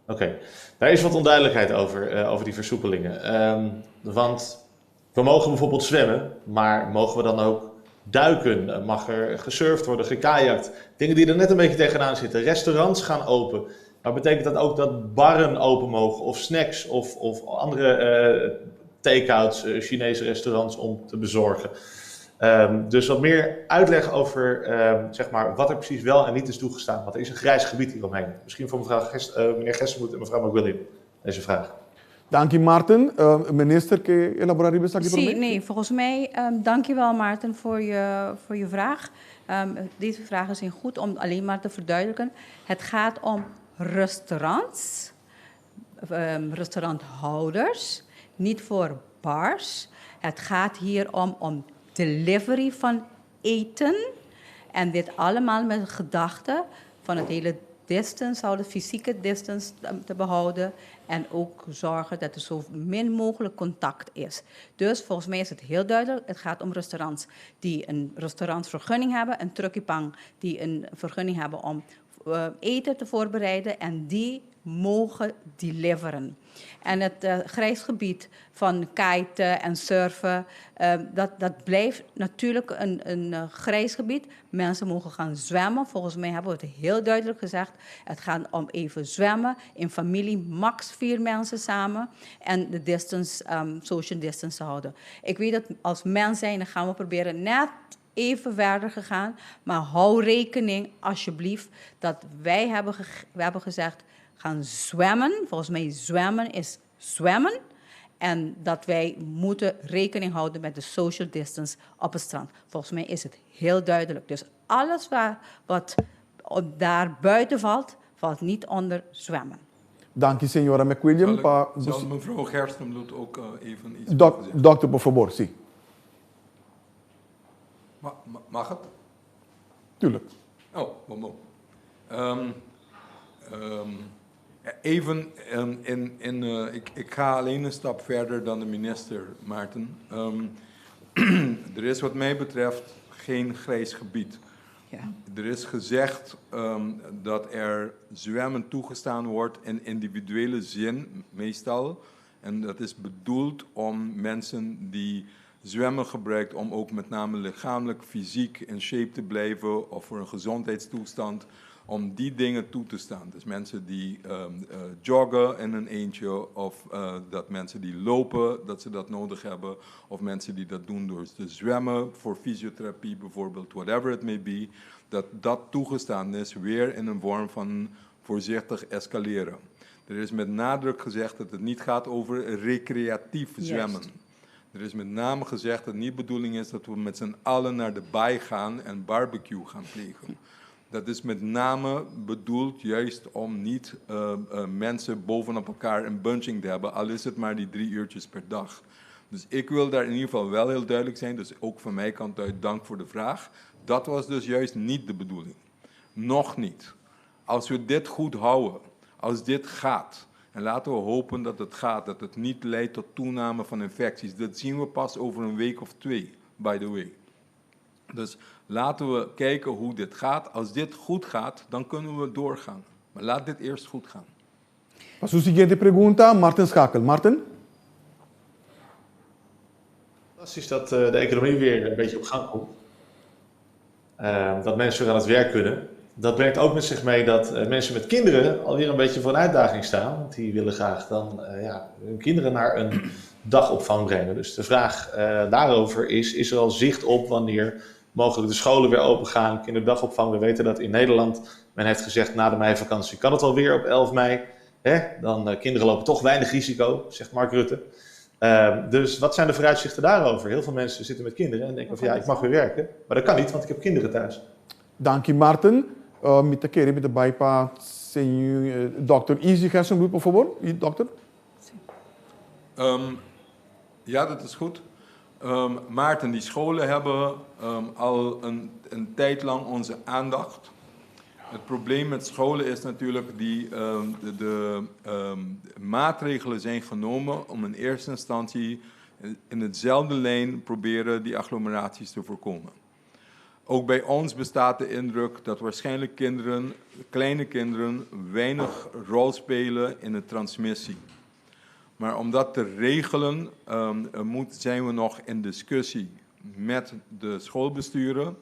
Oké, daar is wat onduidelijkheid over die versoepelingen. Want we mogen bijvoorbeeld zwemmen, maar mogen we dan ook duiken? Mag er gesurfd worden, gekajakt? Dingen die er net een beetje tegenaan zitten. Restaurants gaan open. Maar betekent dat ook dat barren open mogen of snacks of andere take-outs, Chinese restaurants om te bezorgen? Dus wat meer uitleg over wat er precies wel en niet is toegestaan. Want er is een grijs gebied hieromheen. Misschien voor meneer Gerstenbluth en mevrouw McWilliam deze vraag. Dank je, Maarten. Minister, kun je elaboreren? Sí, nee, volgens mij, dank je wel, Maarten, voor je vraag. Deze vragen zijn goed om alleen maar te verduidelijken. Het gaat om restaurants, restauranthouders, niet voor bars. Het gaat hier om delivery van eten. En dit allemaal met de gedachte van het hele distance houden, fysieke distance te behouden. En ook zorgen dat er zo min mogelijk contact is. Dus volgens mij is het heel duidelijk. Het gaat om restaurants die een restaurantvergunning hebben. Een truckiepang die een vergunning hebben om eten te voorbereiden. En die mogen deliveren. En het grijs gebied van kiten en surfen, dat blijft natuurlijk een grijs gebied. Mensen mogen gaan zwemmen. Volgens mij hebben we het heel duidelijk gezegd. Het gaat om even zwemmen. In familie max 4 mensen samen. En de social distance te houden. Ik weet dat als mens zijn, dan gaan we proberen net even verder gegaan. Maar hou rekening alsjeblieft dat wij we hebben gezegd, gaan zwemmen. Volgens mij zwemmen is zwemmen. En dat wij moeten rekening houden met de social distance op het strand. Volgens mij is het heel duidelijk. Dus alles wat daar buiten valt, valt niet onder zwemmen. Danki señora McWilliam pa. Zal mevrouw Gerstenbluth ook even iets zeggen? Dokter, por fabor, si. Mag het? Tuurlijk. Oh, bon bon. Even, ik ga alleen een stap verder dan de minister, Maarten. Er is wat mij betreft geen grijs gebied. Ja. Er is gezegd dat er zwemmen toegestaan wordt in individuele zin, meestal. En dat is bedoeld om mensen die zwemmen gebruikt om ook met name lichamelijk, fysiek in shape te blijven of voor een gezondheidstoestand, om die dingen toe te staan. Dus mensen die joggen in een eentje of dat mensen die lopen, dat ze dat nodig hebben, of mensen die dat doen door te zwemmen, voor fysiotherapie bijvoorbeeld, whatever it may be, dat dat toegestaan is, weer in een vorm van voorzichtig escaleren. Er is met nadruk gezegd dat het niet gaat over recreatief zwemmen. Er is met name gezegd dat het niet de bedoeling is dat we met z'n allen naar de baai gaan en barbecue gaan plegen. Dat is met name bedoeld juist om niet mensen bovenop elkaar een bunching te hebben, al is het maar die 3 uurtjes per dag. Dus ik wil daar in ieder geval wel heel duidelijk zijn, dus ook van mijn kant uit dank voor de vraag. Dat was dus juist niet de bedoeling. Nog niet. Als we dit goed houden, als dit gaat, en laten we hopen dat het gaat, dat het niet leidt tot toename van infecties. Dat zien we pas over een week of 2, by the way. Dus laten we kijken hoe dit gaat. Als dit goed gaat, dan kunnen we doorgaan. Maar laat dit eerst goed gaan. Pa su siguiente pregunta, Martin Schakel. Martin? Fantastisch dat de economie weer een beetje op gang komt. Dat mensen weer aan het werk kunnen. Dat brengt ook met zich mee dat mensen met kinderen alweer een beetje voor een uitdaging staan. Want die willen graag dan hun kinderen naar een dagopvang brengen. Dus de vraag daarover is, is er al zicht op wanneer mogelijk de scholen weer open gaan, kinderdagopvang? We weten dat in Nederland, men heeft gezegd na de meivakantie kan het alweer op 11 mei. Hè? Dan kinderen lopen toch weinig risico, zegt Mark Rutte. Dus wat zijn de vooruitzichten daarover? Heel veel mensen zitten met kinderen en denken van ja, ik mag weer werken. Maar dat kan niet, want ik heb kinderen thuis. Dank je, Maarten. Met de keer met de bijpa, dokter Izzy Gerstenbluth, bijvoorbeeld. Dokter? Ja, dat is goed. Maarten, die scholen hebben al een tijd lang onze aandacht. Het probleem met scholen is natuurlijk die de maatregelen zijn genomen om in eerste instantie in hetzelfde lijn proberen die agglomeraties te voorkomen. Ook bij ons bestaat de indruk dat waarschijnlijk kleine kinderen, weinig rol spelen in de transmissie. Maar om dat te regelen, zijn we nog in discussie met de schoolbesturen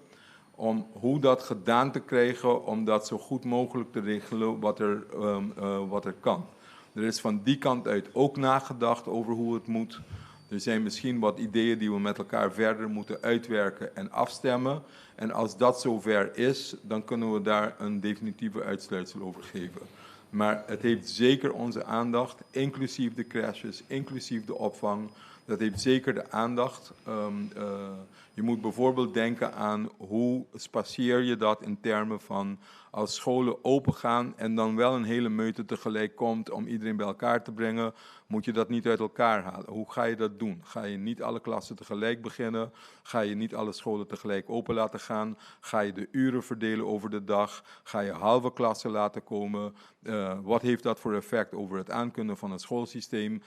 om hoe dat gedaan te krijgen, om dat zo goed mogelijk te regelen wat er kan. Er is van die kant uit ook nagedacht over hoe het moet. Er zijn misschien wat ideeën die we met elkaar verder moeten uitwerken en afstemmen. En als dat zover is, dan kunnen we daar een definitieve uitsluitsel over geven. Maar het heeft zeker onze aandacht, inclusief de crèches, inclusief de opvang. Dat heeft zeker de aandacht. Je moet bijvoorbeeld denken aan hoe spaceer je dat in termen van als scholen open gaan en dan wel een hele meute tegelijk komt om iedereen bij elkaar te brengen, moet je dat niet uit elkaar halen. Hoe ga je dat doen? Ga je niet alle klassen tegelijk beginnen? Ga je niet alle scholen tegelijk open laten gaan? Ga je de uren verdelen over de dag? Ga je halve klassen laten komen? Wat heeft dat voor effect over het aankunnen van het schoolsysteem?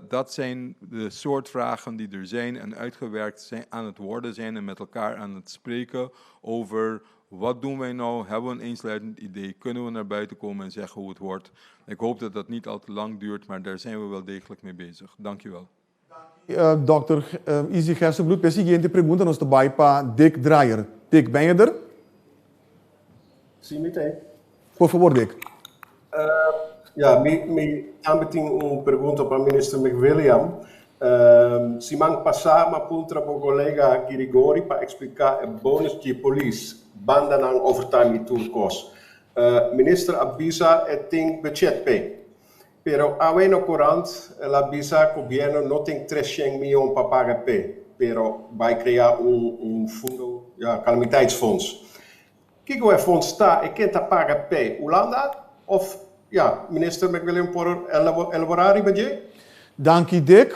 Dat zijn de soort vragen die er zijn en uitgewerkt zijn, aan het worden zijn en met elkaar aan het spreken over wat doen wij nou? Hebben we een eensluitend idee? Kunnen we naar buiten komen en zeggen hoe het wordt? Ik hoop dat dat niet al te lang duurt, maar daar zijn we wel degelijk mee bezig. Dank je wel. Dokter Izzy Gerstenbluth, de siguiente pregunta nos ta pa Dick Draaier. Dick, ben je er? Si, meteen. Por fabor, Dick. Ja, mi tambe tin un pregunta pa minister McWilliam. Siman pasá m'a puntra bo kolega Girigori pa ekspliká e bonus di polis banda nan overtime i tur kos. Minister a bisa e tin budget p'e. Pero awe na korant el a bisa gobièrnu no tin 300 mion pa paga p'e, pero bai krea un fundo, ja, calamiteitsfonds. Kiko e fonds ta i ken ta paga p'e? Hulanda òf Ja, minister McWilliam por elaborá riba dje? Danki Dick.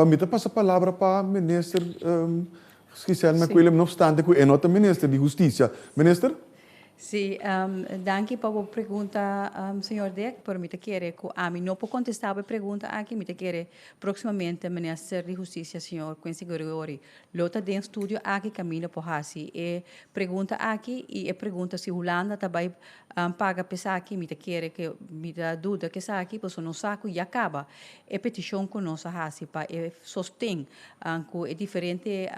Mi ta pasa palabra pa minister Giselle McWilliam, no obstante ku e no ta minister di Hustisia. Minister? Sí, danki pa bo pregunta, señor Dick, pero mi ta kere ku ami no por kontestá bo e pregunta aki. Mi ta kere próksimamente minister di Hustisia, señor Quincy Gregory, lo ta den studio aki kaminda por hasi e pregunta aki i e pregunta si Hulanda ta bai paga pa esaki. Mi ta kere ke mi ta duda ku esaki pasobra nos sa ku ya kaba e petishon ku nos a hasi pa e sosten ku e diferente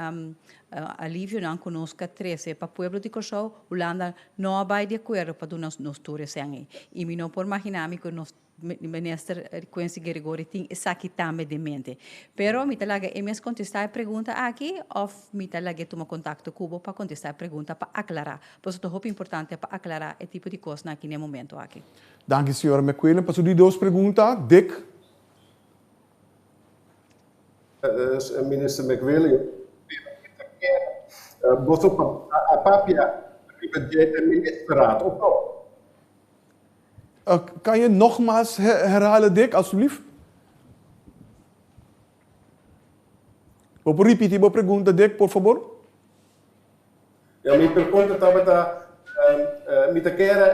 Alivionan ku nos ka trese pa pueblo di Kòrsou, Hulanda no a bai di akuerdo pa duna nos tur esei ei. I mi no por maginá mi ku nos Minister Quincy Gregory tin esaki tambe den mente. Pero mi ta laga e mes kontestá e pregunta aki òf mi ta lag'é tuma kontakto ku bo pa kontestá e pregunta pa aklará. Pasobra ta hopi importante pa aklará e tipo di kosnan aki na e momento aki. Danki señora McQuillan pa su di dos pregunta. Dick. Minister McWilliam, boso a papia riba dje den ministerraad of no? Kan je nogmaals herhalen Dick, alstublieft? Bo por ripiti bo pregunta Dick, por fabor? Ja, mi pregunta tabata, mi ta kere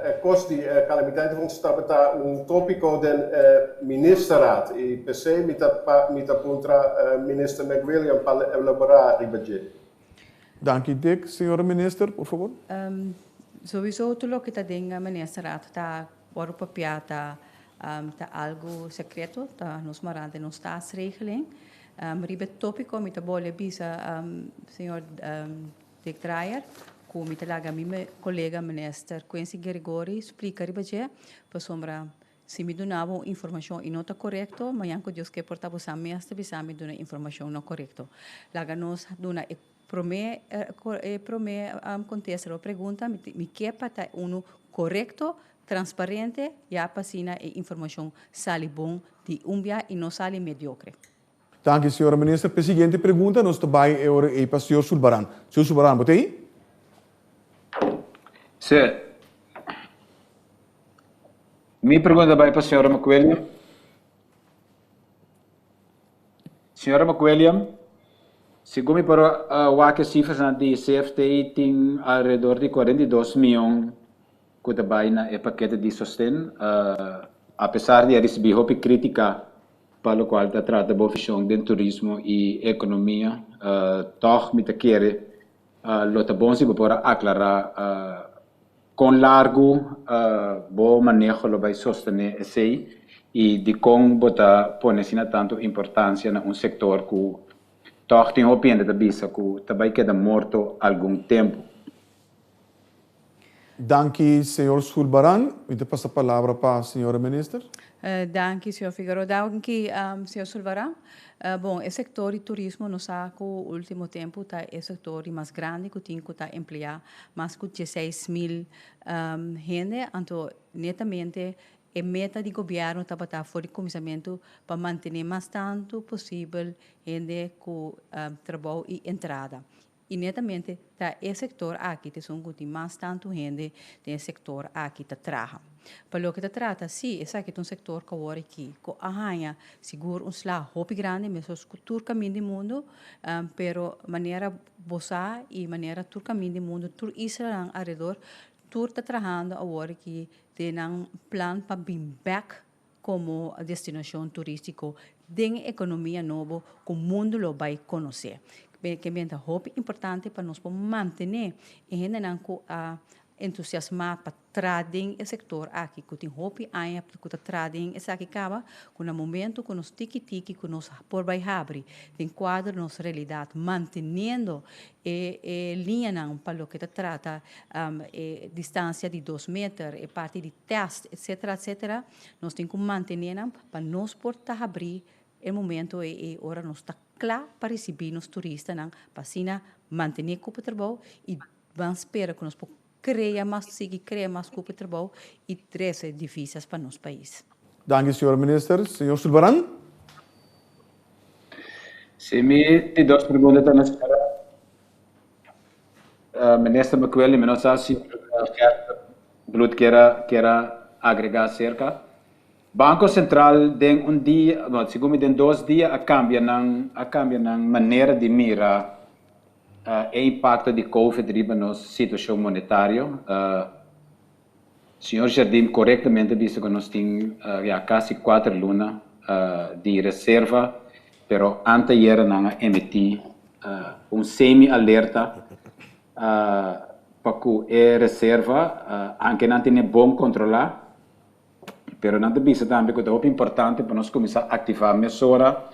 e kos di calamiteitenfonds tabata un topico den e ministerraad y p'esey mi ta mi ta puntra minister McWilliam pa elabora riba dje. Danki Dick. Señora minister, por favor. Sowieso tur loke ta den ministerraad ta wòrdu papiá ta ta algu sekreto, ta nos mará den nos staatsregeling. Riba e tópiko mi ta bolbe bisa señor Dick Drayer ku mi ta laga mi kolega minister Quincy Gregory splika riba dje pasobra si mi duna bo un informashon i no ta korekto mañan ku Dios ke por ta bo sa mes ta bisa mi duna informashon no korekto. Laga nos duna e promé e promé kontesta riba pregunta mi ke pa ta unu korekto Transparente, ya pa asina e informacion sali bon di un bia y no sali mediocre. Danki, señora Minister. P'e siguiente pregunta nos ta bai e ora ei pa señor Sulbaran. Señor Sulbaran, bo ta ei? Sí. Mi pregunta bai pa señora McWilliam. Señora McWilliam, segun mi por wak e cifrasnan di CFT tin alrededor di 42 miyon ku ta bai na e pakete di sosten, apesar di a risibí hopi krítika pa lokual ta trata bo vishon den turismo i ekonomia, tòg mi ta kere lo ta bon si bo por a aklará kon largu bo maneho lo bai sostené esei i dikon bo ta pone asina tantu importansia na un sektor ku tòg tin hopi hende ta bisa ku ta bai keda morto algun tempu. Danki señor Sulbaran. Mi ta pasa palabra pa señora minister. Danki señor Figueroa. Danki señor Sulbaran. Bon, e sector di turismo nos sa cu ultimo tempo ta e sector di mas grandi cu tin cu ta emplea mas cu 16,000 hende. Anto netamente e meta di gobierno tabata for di cuminsamentu pa mantene mas tanto posibel hende cu trabou y entrada. I netamente ta e sektor aki ta esun ku tin mas tantu hende den e sektor aki ta traha. Pa loke ta trata, sí, esaki ta un sektor ku awor aki ku a haña sigur un sla hopi grandi, meskos ku tur kaminda di mundu, pero manera bo sa i manera tur kaminda di mundu, tur islanan alrededor, tur ta trahando awor aki den nan plan pa bin bèk komo destinashon turístiko den e ekonomia nobo ku mundu lo bai konosé. Ke bien ta hopi importante pa nos por mantené e hendenan ku a entusiasmá pa traha den e sektor aki, ku tin hopi aña ku ta traha den esaki kaba, ku na momento ku nos tiki tiki ku nos por bai habri den kuadro nos realidat manteniendo E e liñanan pa loke ta trata e distancia di dos meter, e parti di test, etcetera, etcetera, nos tin cu mantene nan pa nos por ta habri e momento ei ei ora nos ta cla pa ricibi nos turistanan pa asina mantene cupo trabou y ban spera cu nos por crea mas, sigui crea mas cupo trabou y trece divisas pa nos pais. Danki señora Minister. Señor Sulbaran. Si mi di dos pregunta ta na señora Minister McWilliam, mi no sa si Gert Bloed kier a kier a. agregá serka. Banko Sentral den un dia, no, segun mi den dos dia a kambia nan a kambia nan manera di mira e impakto di Covid riba nos situashon monetario. Señor Jardim korektamente a bisa ku nos tin ya kasi kuater luna di reserva, pero anteayera nan a emití un semi-alerta pa ku e reserva, anke nan tene bon kontrolá, pero nan ta bisa tambe ku ta hopi importante pa nos kuminsá aktivá mesora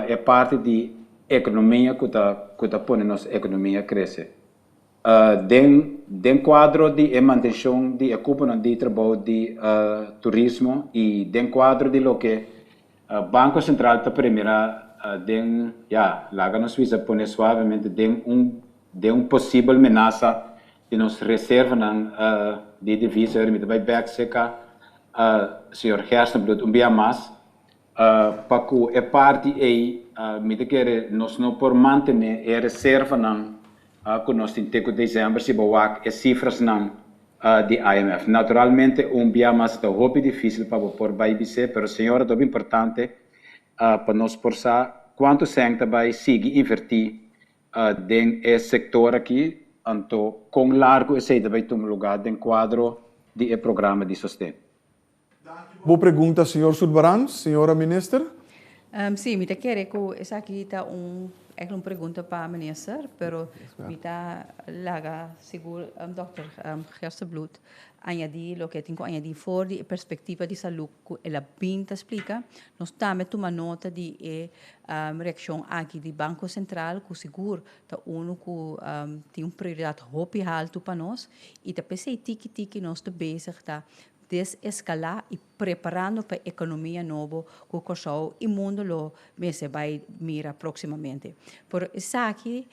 e parti di ekonomia ku ta ku ta pone nos ekonomia krese. Den den kuadro di e mantenshon di e kuponan di trabou di turismo i den kuadro di loke Banko Sentral ta premirá den, ya, laga nos bisa pone suavemente den un den un posibel menasa di nos reservanan di divisa. Mi ta bai bèk serka señor Gerstenbluth un bia mas pa ku e parti ei mi ta kere nos no por mantené e reservanan ku nos tin te ku desèmber si bo wak e sifrasnan di IMF. Naturalmente un bia mas ta hopi difísil pa bo por bai bis'é, pero señora ta hopi importante pa nos por sa kuantu sèn ta bai sigui invertí den e sektor aki, anto kon largu esei ta bai tuma lugá den kuadro di e programa di sosten. Bo pregunta señor Sulbaran, señora minister. Sí, mi ta kere ku esaki ta un ègt un pregunta pa minister, pero mi ta laga sigur dòkter Gerstenbluth añadí loke e tin ku añadí for di e perspektiva di salú ku el a bin ta splika. Nos tambe tuma nota di e reakshon aki di Banko Sentral ku sigur ta unu ku tin un prioridat hopi haltu pa nos i ta p'esei tiki tiki nos ta bezig ta deseskalá i preparando pa e ekonomia nobo ku Kòrsou i mundu lo mester bai mira próksimamente. Pero esaki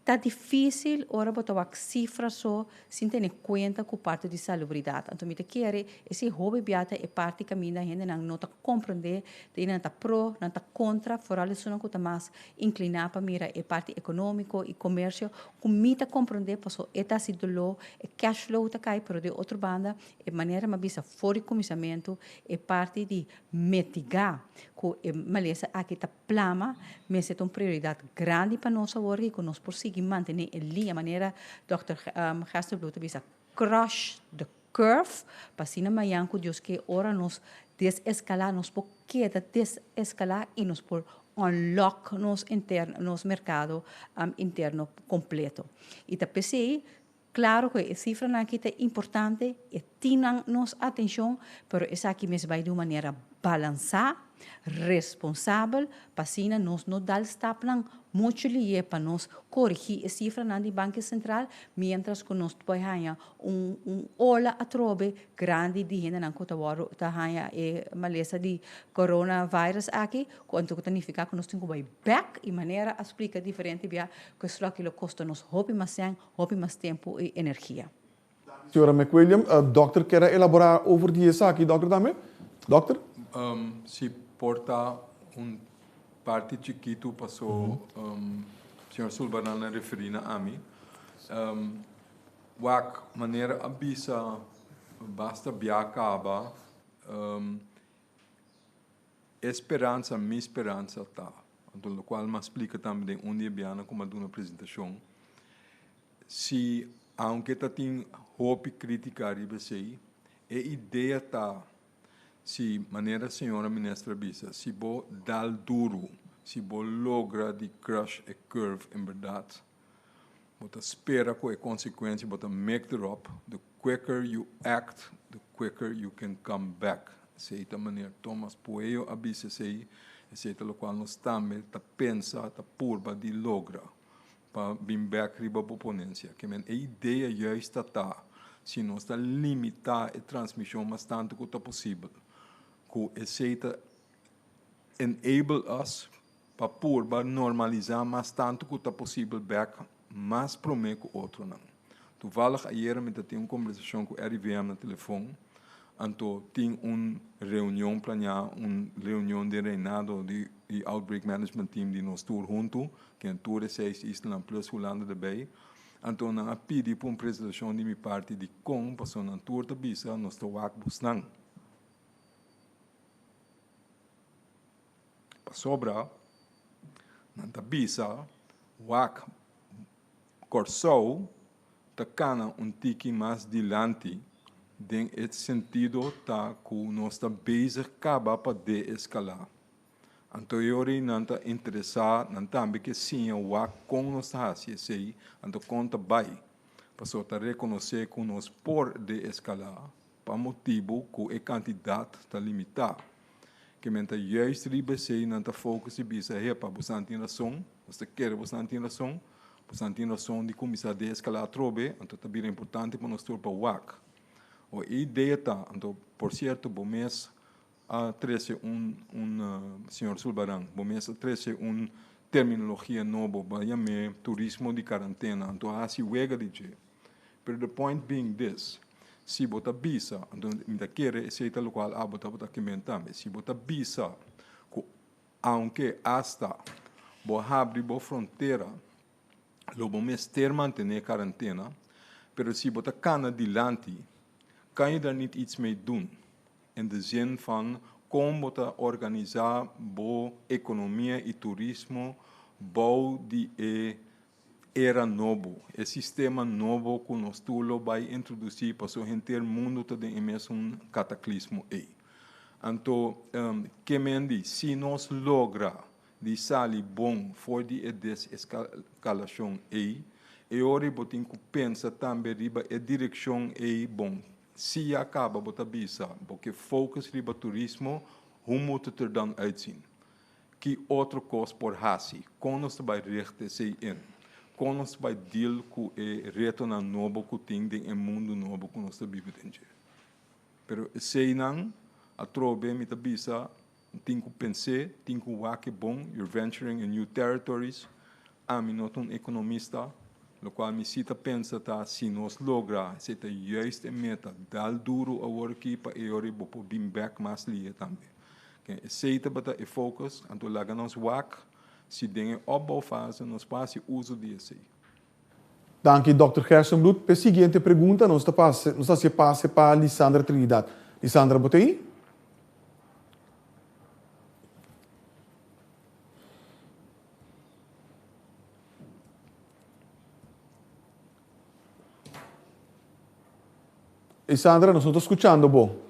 ta difísil ora bo ta wak sifra so sin tene kuenta ku parti di salubridat. Anto mi ta kere esei hopi bia ta e parti kaminda hendenan no ta komprendé, ta nan ta pro, nan ta kontra, foral esunnan ku ta mas inkliná pa mira e parti ekonómiko i komersio ku mi ta komprendé pasobra e ta hasi doló, e cash flow ta kai, pero di otro banda e manera mi a bisa for di kuminsamentu e parti di mitigá ku e malesa aki ta plama mester ta un prioridat grandi pa nos awor i ku nos por sigui mantené e liña manera dòkter Gesterbloed ta bisa crush the curve pa asina mañan ku Dios ke ora nos deseskalá nos por keda deseskalá i nos por unlock nos interno nos merkado interno kompleto i ta p'esei klaro ku e sifranan aki ta importante e tin nan nos atenshon pero esaki mes bai di un manera balansá responsabel pa asina nos no dal stapnan muchu lié pa nos korigí e sifranan di Banko Sentral miéntras ku nos por haña un un ola atrobe grandi di hendenan ku ta wòrdu ta haña e malesa di coronavirus aki ku anto ku ta nifiká ku nos tin ku bai bèk i manera a splika diferente bia ku esaki lo kosta nos hopi mas sèn, hopi mas tempu i energia. Señora McWilliam, dòkter kier a elaborá over di esaki, dòkter tambe? Dòkter? Si por ta un parti chikitu paso señor Sulvaran a referí na ami. Wak, manera a bisa basta bia kaba, e speransa, mi speransa ta, anto lokual mi a splika tambe den un di e bianan ku mi a duna presentashon, si aunke ta tin hopi kritika riba esei, e idea ta si manera señora minister a bisa, si bo dal duru, si bo logra di crush e curve en berdad, Bo ta spera ku e konsekuensia bo ta make erop, the quicker you act, the quicker you can come back. Esei ta meneer Thomas Pueyo a bisa esei, esei ta lokual nos tambe ta pensa, ta purba di logra pa bin bek riba bo ponensia. Ke men e idea juist ta ta, si nos ta limitá e transmishon mas tantu ku ta posibel, ku esei ta enable us pa purba normalisá mas tantu ku ta posibel bèk mas promé ku otronan. Toevallig ayera mi ta tin un kombersashon ku RIVM na telefon, anto tin un reunion planiá, un reunion den Reinado di di Outbreak Management Team di nos tur huntu, ken tur e seis islanan plus Hulanda derbei. Anto nan a pidi pa un presentashon di mi parti di kon pasobra nan tur ta bisa nos ta wak bosnan. Pasobra nan ta bisa wak Kòrsou ta kana un tiki mas dilanti den e sentido ta ku nos ta bezig kaba pa deeskalá. Anto e ora ei nan ta interesá, nan tambe ke siña wak kon nos ta hasi esei, anto kon ta bai. Pasobra ta rekonosé ku nos por deeskalá pa motibu ku e kantidat ta limitá. Ke men ta juist riba esei nan ta focus i bisa, Hepa, bosan tin rason, nos ta kere bosan tin rason, bosan tin rason di kuminsá deeskalá atrobe, anto ta bira importante pa nos tur pa wak. O e idea ta, anto por sierto bo mes a trese un un señor Sulbaran, bo mes a trese un terminologia nobo, bo a yam'é turismo di karantena, anto a hasi wega di dje. Pero the point being this, si bo ta bisa, anto mi ta kere esei ta lokual abo tabata kimen tambe, si bo ta bisa ku aunke asta bo habri bo frontera lo bo mester mantené karantena, pero si bo ta kana dilanti kan je daar niet iets mee doen in de zin van kon bo ta organisá bo ekonomia i turismo bou di e Era nobo, e sistema nobo ku nos tur lo bai introdusí pasobra henter mundu ta den e mesun kataklismo ei. Anto, ke men di, si nos logra di sali bon for di e deseskalashon ei, e ora ei bo tin ku pensa tambe riba e direkshon ei bon. Si ya kaba bo ta bisa bo ke focus riba turismo, hoe moet het er dan uitzien? Ki otro kos por hasi? Kon nos ta bai richt esei in? Kon nos ta bai deal ku e retonan nobo ku tin den e mundu nobo ku nos ta biba den dje? Pero eseinan, atrobe mi ta bisa, tin ku pens'é, tin ku wak e bon, you're venturing in new territories. Ami no ta un ekonomista, lokual mi si ta pensa ta si nos logra, esei ta juist e meta, dal duru awor aki pa e ora bo por bin bèk mas lihe tambe. Ken esei tabata e focus, anto laga nos wak si den e opbouwfase nos por hasi uso di esei. Danki Dòkter Gerstenbluth. P'e siguiente pregunta nos ta pasa nos ta hasi e pase pa Lisandra Trinidad. Lisandra bo ta ei? Lisandra, nos no ta skuchando bo.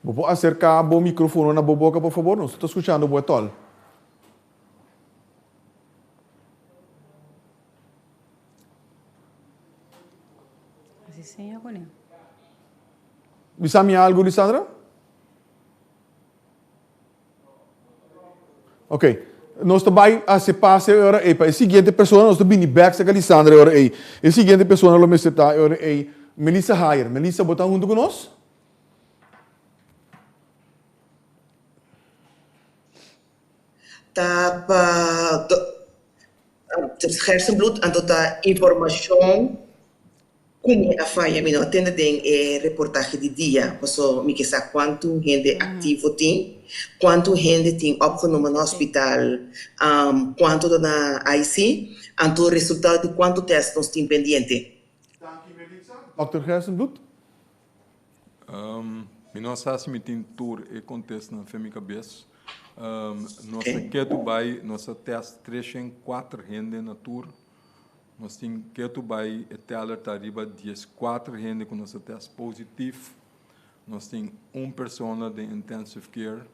Bo por aserká bo mikrofono na bo boka, por fabor? Nos no ta skuchando bo etòl. Así seña kuné. Bisa mi algu, Lisandra? Ok, nos ta bai hasi pase e ora ei pa e siguiente persona, nos ta bini bek serka Lisandra e ora ei. E siguiente persona lo mester ta e ora ei Melissa Hayer. Melissa, bo ta huntu ku nos? Ta pa Gerstenbluth anto ta informashon. Ku mi a faya mi no a tende den e reportahe di dia paso mi ke sa kuantu hende aktivo tin, kuantu hende tin opgenomen na hospital, kuantu ta na IC, anto resultado di kuantu test nos tin pendiente. Danki Melitza. Dòkter Gerstenbluth. Mi no sa si mi tin tur e kontestnan fen mi kabes. Nos ta ketu bai, nos a test treshen kuater hende na tur. Nos tin ketu bai e teller ta riba dieskuater hende ku nos a test positif. Nos tin un persona den intensive care.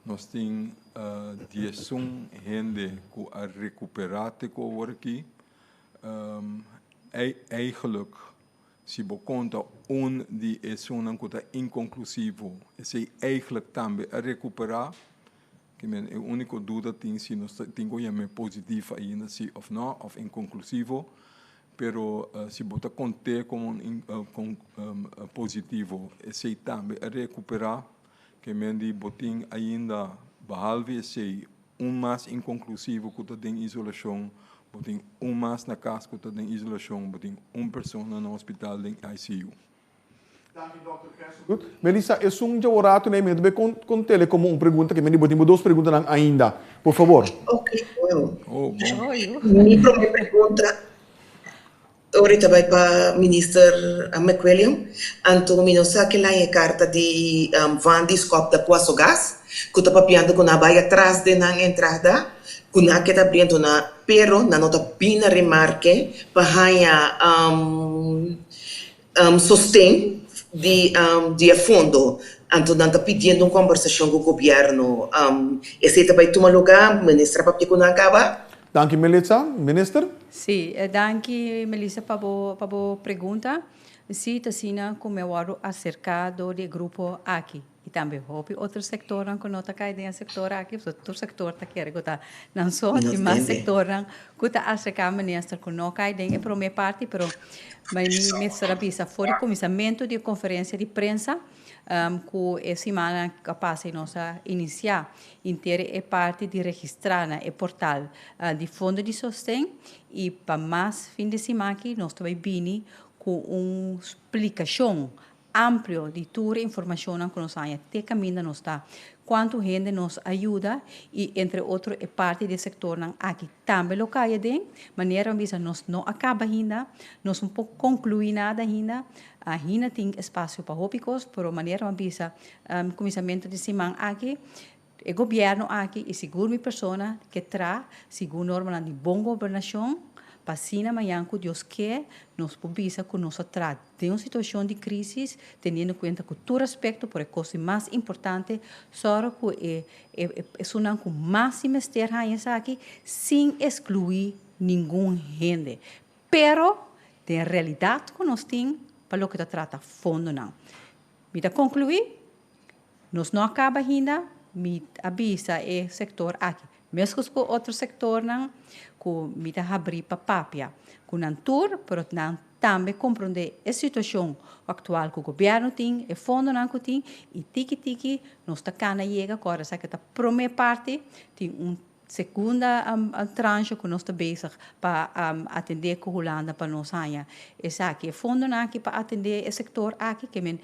Nos tin diesun hende ku a rekuperá te ku awor aki. Eigenlijk si bo konta un di esunnan ku ta inkonklusivo, esei eigenlijk tambe a rekuperá. Ke men e úniko duda tin si nos ta tin ku yam'é positivo ainda si òf nò, òf inkonklusivo. Pero si bo ta kont'é komo un positivo, esei tambe a rekuperá. Ke men di bo tin ainda, behalve esei, un mas inkonklusivo ku ta den isolashon, bo tin un mas na kas ku ta den isolashon, bo tin un persona na hospital den ICU. Danki Dòkter Gerstenbluth. Melissa, esun djawo rato na e mi no ta bay contele como un pregunta ke mi di bo tin bo dos preguntanan ainda. Por favor. Ok, bueno. Mi prome pregunta. Ora ta bai pa Minister McWilliam, anto mi no sa ke laña e karta di Van di Skop da Puaso Gas, ku ta papiando ku nan a bai atras den nan entrada, ku nan a keda abriendo na, pero nan no ta bin na remarke pa haña sosten di di e fondo. Anto nan ta pidiendo un kombersashon ku gobièrnu. Esei ta bai tuma lugá? Minister a papia ku nan kaba? Danki Melitza. Minister? Sí, danki Melissa pa bo pa bo pregunta. Sí, ta asina ku mi a wòrdu aserká dor di e grupo aki i tambe hopi otro sektornan ku no ta kai den e sektor aki, pasobra tur sektor ta kere ku ta nan so, tin mas sektornan ku ta aserká minister ku no kai den e promé parti, pero mi mester a bisa for di kuminsamentu di e konferensia di prensa ku e simannan ku a pasa i nos a inisiá Inter e parti di registrá na e portal di Fondo di Sosten i pa mas fin di siman aki nos ta bai bini ku un splikashon amplio di tur e informashonnan ku nos haña te kaminda nos ta, kuantu hende nos a yuda i entre otro e parti di e sektornan aki tambe lo kai aden. Manera mi bisa nos no a kaba ainda, nos no por konkluí nada ainda, ainda tin espasio pa hopi kos, pero manera mi bisa Kuminsamentu di siman aki, e gobièrnu aki i sigur mi persona ke tra sigun normanan di bon gobernashon pa asina mañan ku Dios ke nos por bisa ku nos a tra den un situashon di krísis teniendo kuenta ku tur aspekto por e kos di mas importante sòru ku e esunnan ku mas tin mester haña esaki sin eskluí ningun hende. Pero den realidat ku nos tin pa loke ta trata fondonan. Mi ta conclui, nos no a caba ainda, mi a bisa e sector aki, mescos cu otro sectornan, cu mi ta habri pa papia cu nan tur, pero nan tambe comprende e situacion actual cu gobierno tin, e fondonan cu tin, y tiki tiki nos ta cana yega cu ora esaki ta prome parti, tin un segunda tranche cu nos ta bezig pa atende cu Hulanda pa nos haña esaki. E fondonan aki pa atende e sector aki ke men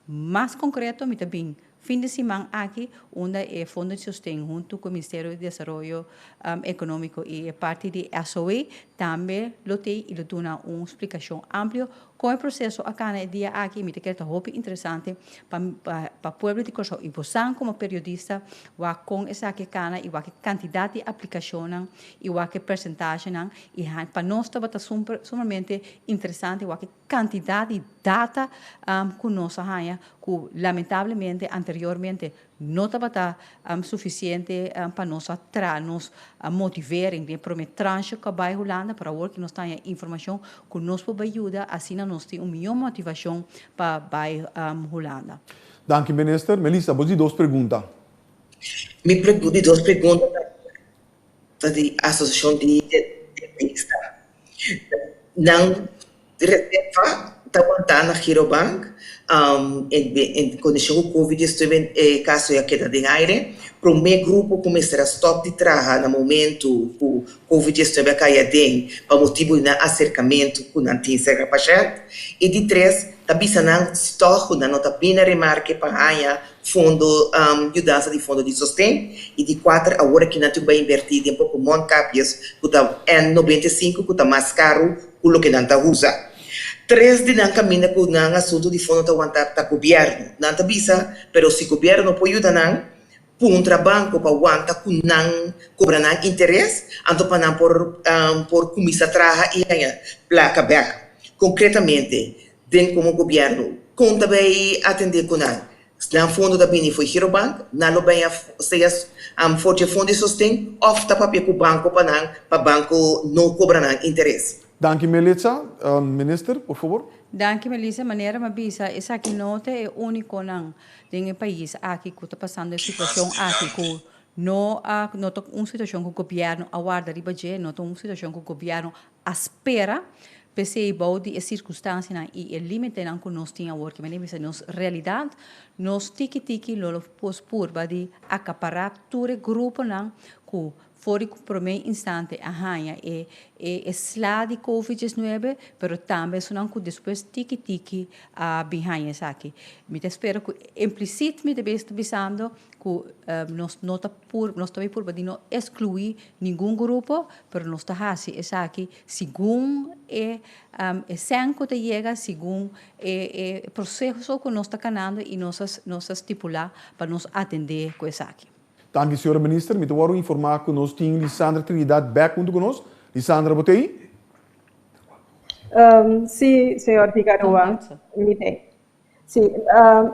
mas concreto mi ta bin fin di siman aki unda e fondo di sosten hunto cu Ministerio di Desaroyo Economico y e parti di SOA tambe lo tey y lo duna un splicacion amplio Kon e proseso a kana e dia aki mi ta kere ta hopi interesante pa pa pueblo di Kòrsou i bosan komo periodista wak kon esaki a kana i wak e kantidat di aplikashonnan i wak e persentashenan i pa nos tabata sumamente interesante wak e kantidat di data ku nos a haña ku lamentablemente anteriormente No tabata sufisiente pa nos a tra nos motivering den e prome tranche ku a bai Hulanda, pero awor ku nos ta haña informashon ku nos por bai yuda, asina nos tin un mihó motivashon pa bai Hulanda. Danki Minister. Melissa, bo di dos pregunta. Mi di dos pregunta ta di Asosiashon di Dentista. Nan reserva ta wantá na Girobank en kondishon ku Covid 19 e kaso ya keda den aire. Promé grupo ku mester a stòp di traha na momentu ku Covid 19 a kai aden pa motibu di nan aserkamentu ku nan tin serka pashènt. I di tres, ta bisa nan si tòg ku nan no ta bini na remarke pa haña fondo yudansa di fondo di sosten i di kuater awor aki nan tin ku bai invertí den poko mondkapjes ku ta N 95 ku ta mas karu ku loke nan ta usa. Tres di nan kaminda ku nan asuntu di fondo ta wanta ta gobièrnu. Nan ta bisa pero si gobièrnu no por yuda nan puntra banko pa wanta ku nan kobra nan interes anto pa nan por por kuminsá traha i haña plaka bèk. Konkretamente den komo gobièrnu kon ta bai atendé ku nan? Nan fondo ta bini fo'i Girobank, nan lo baña sea for dje fondo di sosten òf ta papia ku banko pa nan pa banko no kobra nan interes. Danki Melitza. Minister, por fabor. Danki Melissa, manera mi a bisa esaki no ta e únikonan den e pais aki ku ta pasando e situashon aki ku no a no ta un situashon ku gobièrnu a warda riba dje, no ta un situashon ku gobièrnu a spera. P'esei bou di e sirkunstansianan i e límitenan ku nos tin awor, kimen bisa nos realidat, nos tiki tiki lo lo pos purba di akapará tur e gruponan ku. for di promé instante a haña e e sla di Covid 19, pero tambe esunnan ku despues tiki tiki a bin haña esaki. Mi ta spera ku implisit mi ta bisando ku nos no ta pur nos ta bay purba di no eskluí ningun grupo, pero nos ta hasi esaki segun e e sèn ku ta yega, segun e e proseso ku nos ta kanando i nos a nos a stipulá pa nos atendé ku esaki. Danki señora Minister, mi ta wòrdu informá ku nos tin Lisandra Trinidad bèk huntu ku nos. Lisandra, bo ta ei? Sí, señor Figaroa, mi ta ei. Sí,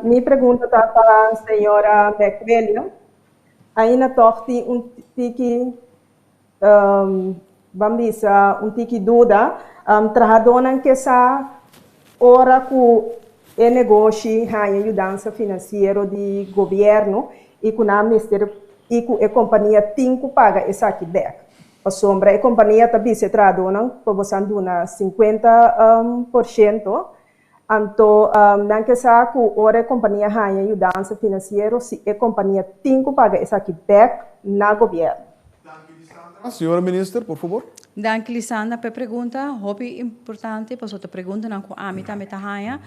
mi pregunta ta pa señora McWilliam. Ainda tòg tin un tiki, ban bisa un tiki duda. Trahadónan ke sa ora ku e negoshi haña yudansa finansiero di gobièrnu i ku nan mester i ku e kompania tin ku paga esaki bèk. Pasobra e kompania ta bisa e trahadónan pa bosan duna 50 por shento Anto nan ke sa ku ora e kompania haña yudansa finansiero si e kompania tin ku paga esaki bèk na gobièrnu. Danki Lisandra. Señora Minister, por fabor. Danki Lisandra pa e pregunta. Hopi importante pasobra ta preguntanan ku ami tambe ta haña.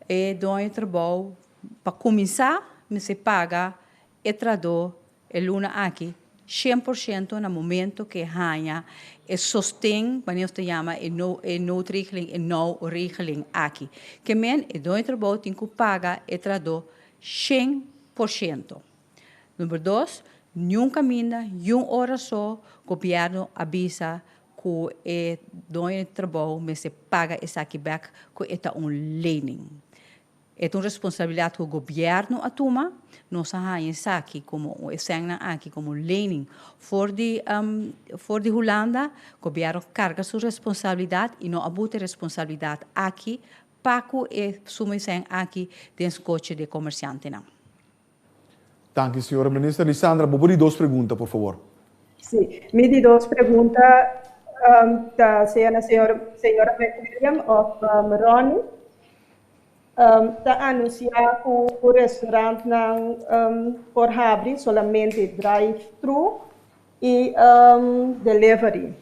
E doño trabou pa kuminsá mester paga e trahadó E luna aki, 100% na momento ke haña e sosten, wanneer nos ta yama e no e noodregeling, e now regeling aki. Ke men e doño trabou tin ku paga e trahadó 100%. Number dos, niun kaminda, yun ora so gobièrnu a bisa ku e doño di trabou mester paga esaki bèk ku e ta un lening. E ta un responsabilidat ku gobièrnu a tuma. Nos a haña esaki komo e sènnan aki komo lening for di for di Hulanda. Gobièrnu karga su responsabilidat i no a buta e responsabilidat aki pa ku e suma e sèn aki den skochi di e komersiantenan. Danki señora Minister. Lisandra, bo por di dos pregunta, por favor. Sí, mi di dos pregunta ta sea na señor señora McWilliam of Ronnie. Ta anunsiá ku restaurantnan por habri solamente drive-thru i delivery.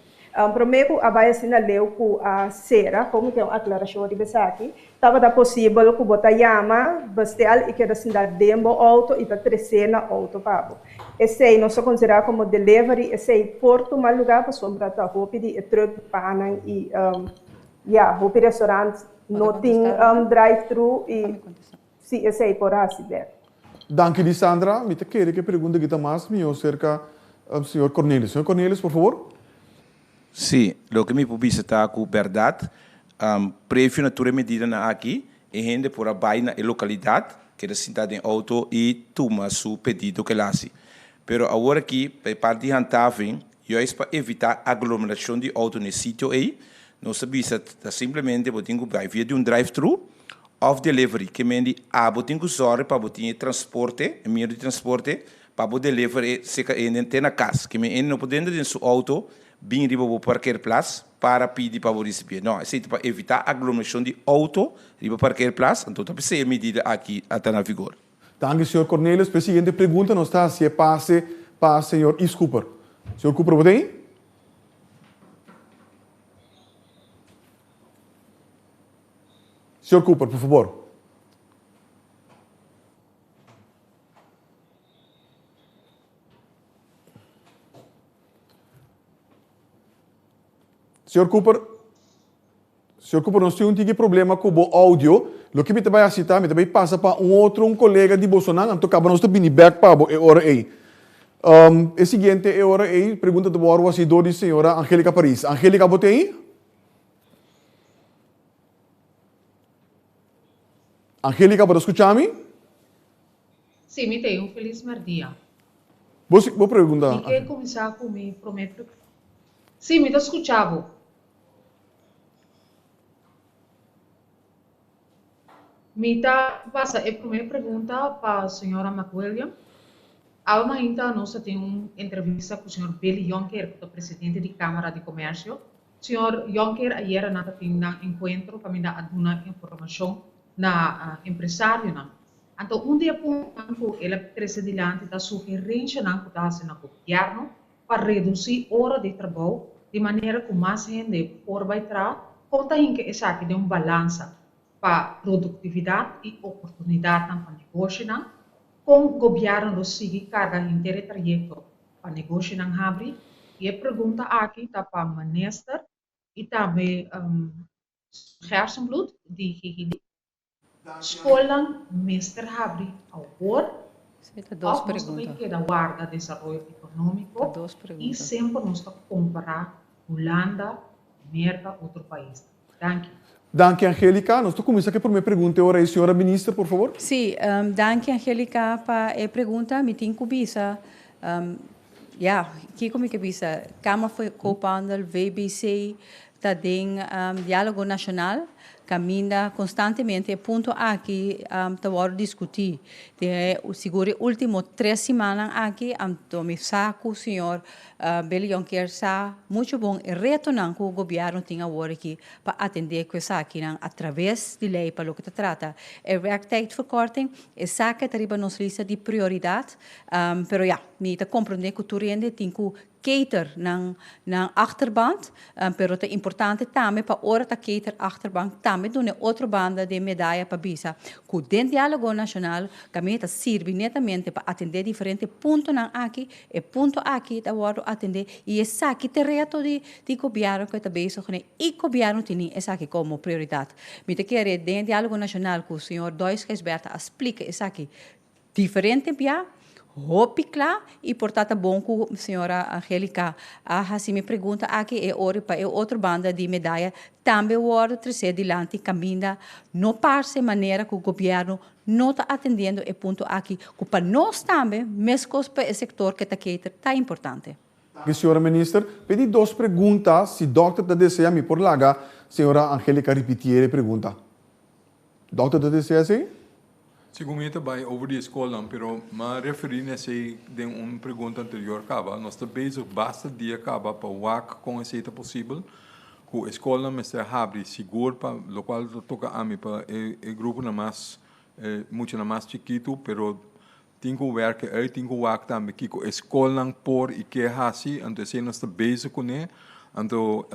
Promé ku a bai asina leu ku a sera, komo ke un aklarashon riba esaki, tabata posibel ku bo ta yama, bestel i keda sinta den bo outo i ta tresé na outo pa bo. Esei nos ta konsiderá komo delivery, esei por tuma lugá pasobra ta hopi di e trùk di pannan i ya, hopi restaurant no tin drive-thru i si esei por hasi bèk. Danki Lisandra, mi ta kere ku e pregunta aki ta mas mihó serka señor Cornelis. Señor Cornelis, por favor. Sí, loke mi por bisa ta ku bèrdat, previo na tur e medidanan aki, e hende por a bai na e lokalidat, keda sinta den outo i tuma su pedido ku el hasi. Pero awor aki, pa e parti di handhaving, juist pa evitá aglomerashon di outo na e sitio ei, nos ta bisa ta simplemente bo tin ku bai via di un drive-thru Òf delivery, ke men di abo tin ku sòru pa bo tin e transporte, e medio di transporte, pa bo deliver e seka e hende te na kas. Ke men hende no por denter den su outo bin riba bo parkeerplaats para pidi pa bo risibié. No, esei ta pa evitá aglomerashon di outo riba parkeerplaats, anto ta p'esei e medida aki a ta na vigor. Danki señor Cornelius. P'e siguiente pregunta nos ta hasié pase pa señor Yves Cooper. Señor Cooper, bo ta ei? Señor Cooper, por favor. Señor Cooper, señor Cooper, nos tin un tiki problema cu bo audio. Loke mi ta bay haci ta, mi ta bay pasa pa un otro, un colega di bosonan, anto caba nos ta bini bek pa bo e ora ey. Um, e siguiente e ora ey, pregunta ta worde haci door di señora Angelica Paris. Angelica, bo ta ey? Angelica, bo ta scucha mi? Sí, mi t'ei. Un felis merdia. Bo si, bo pregunta. Mi ke kuminsá ku mi promé pre. Sí, mi ta skucha bo. Mi ta pasa e promé pregunta pa señora McWilliam. Awe mainta nos ta tin un entrevista ku señor Billy Jonker, ku ta presidente di Kámara di Komèrsio. Señor Jonker ayera nan ta tin nan enkuentro kaminda a duna informashon na empresarionan. Anto un di e puntonan ku el a trese dilanti ta sugerenshanan ku ta hasi na gobièrnu. pa redusí ora di trabou di manera ku mas hende por bai traha, kon ta hinka esaki den un balansa pa produktividat i oportunidatnan pa negoshinan? Kon gobièrnu lo sigui karga henter e trayekto pa negoshinan habri? I e pregunta aki ta pa minister i tambe Gerstenbluth di GGD. Skolnan mester habri awor òf nos ta bai keda warda desaroyo ekonómiko i semper nos ta kompará Hulanda, Merka, otro paisnan. Danki. Danki Angelica. Nos ta kuminsá ku e promé pregunta e ora ei. Señora Minister, por fabor. Sí, danki Angelica pa e pregunta. Mi tin ku bisa, ya, kiko mi ke bisa? Kamer van Koophandel, VBC, ta den Diálogo Nashonal kaminda konstantemente e punto aki ta wòrdu diskutí. Den e sigur e último tres simannan aki anto mi sa ku señor Billy Jonker sa muchu bon e retonan ku gobièrnu tin awor aki pa atendé ku esakinan atraves di lei pa loke ta trata e werktijdverkorting. Esaki ta riba nos lista di prioridat, pero ya, mi ta komprondé ku tur hende tin ku cater nan nan achterband, pero ta importante tambe pa ora ta cater achterband tambe duna e otro banda den medaya pa bisa cu den Dialogo Nacional caminda ta sirbi netamente pa atende diferente puntonan aki, e punto aki ta wordo atende y esaki ta e reto di di gobierno cu e ta bezig cune y gobierno tini esaki como prioridad. Mi ta kere den e Dialogo Nacional cu señor Dois Gijsbertha a splica esaki Diferente bia, hopi kla i por ta ta bon ku señora Angelica a hasi mi pregunta aki e ora pa e otro banda di medaya tambe wòrdu tresé dilanti kaminda no parse manera ku gobièrnu no ta atendiendo e punto aki ku pa nos tambe meskos pa e sektor ke ta keter ta importante. Danki señora Minister. Pedi dos pregunta, si dòkter ta desea mi por laga señora Angelica ripitier e pregunta. Dòkter ta desea esei? Segun mi ta bai over di e skolnan, pero m'a referí na esei den un pregunta anterior kaba. Nos ta bezig basta dia kaba pa wak kon esei ta posibel, ku e skolnan mester habri sigur pa lokual ta toka ami pa e e gruponan mas e muchanan mas chikitu, pero tin ku werk uit, tin ku wak tambe kiko e skolnan por i ke hasi, anto esei nos ta bezig kuné, anto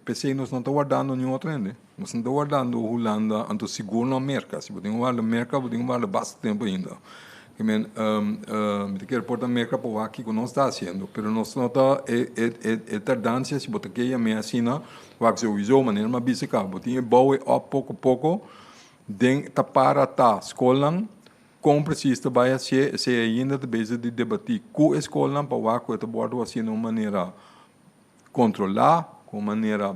p'esei nos no ta wardando niun otro hende. Nos no ta wardando Hulanda, anto sigur no Merka. Si bo tin ku warda Merka, bo tin ku warda basta tempu ainda. Ke men, mi ta kere por ta Merka pa wak kiko nos ta hasiendo, pero nos no ta e e e e tardansia, si bo ta ke yam'é asina, wak souiso, manera mi a bisa kaba, bo tin e bou e òp poko poko den ta para ta skolnan, kon presis ta bai hasié, esei ainda ta bezig di debatí ku e skolnan pa wak ku e ta wòrdu hasié na un manera kontrolá, ku un manera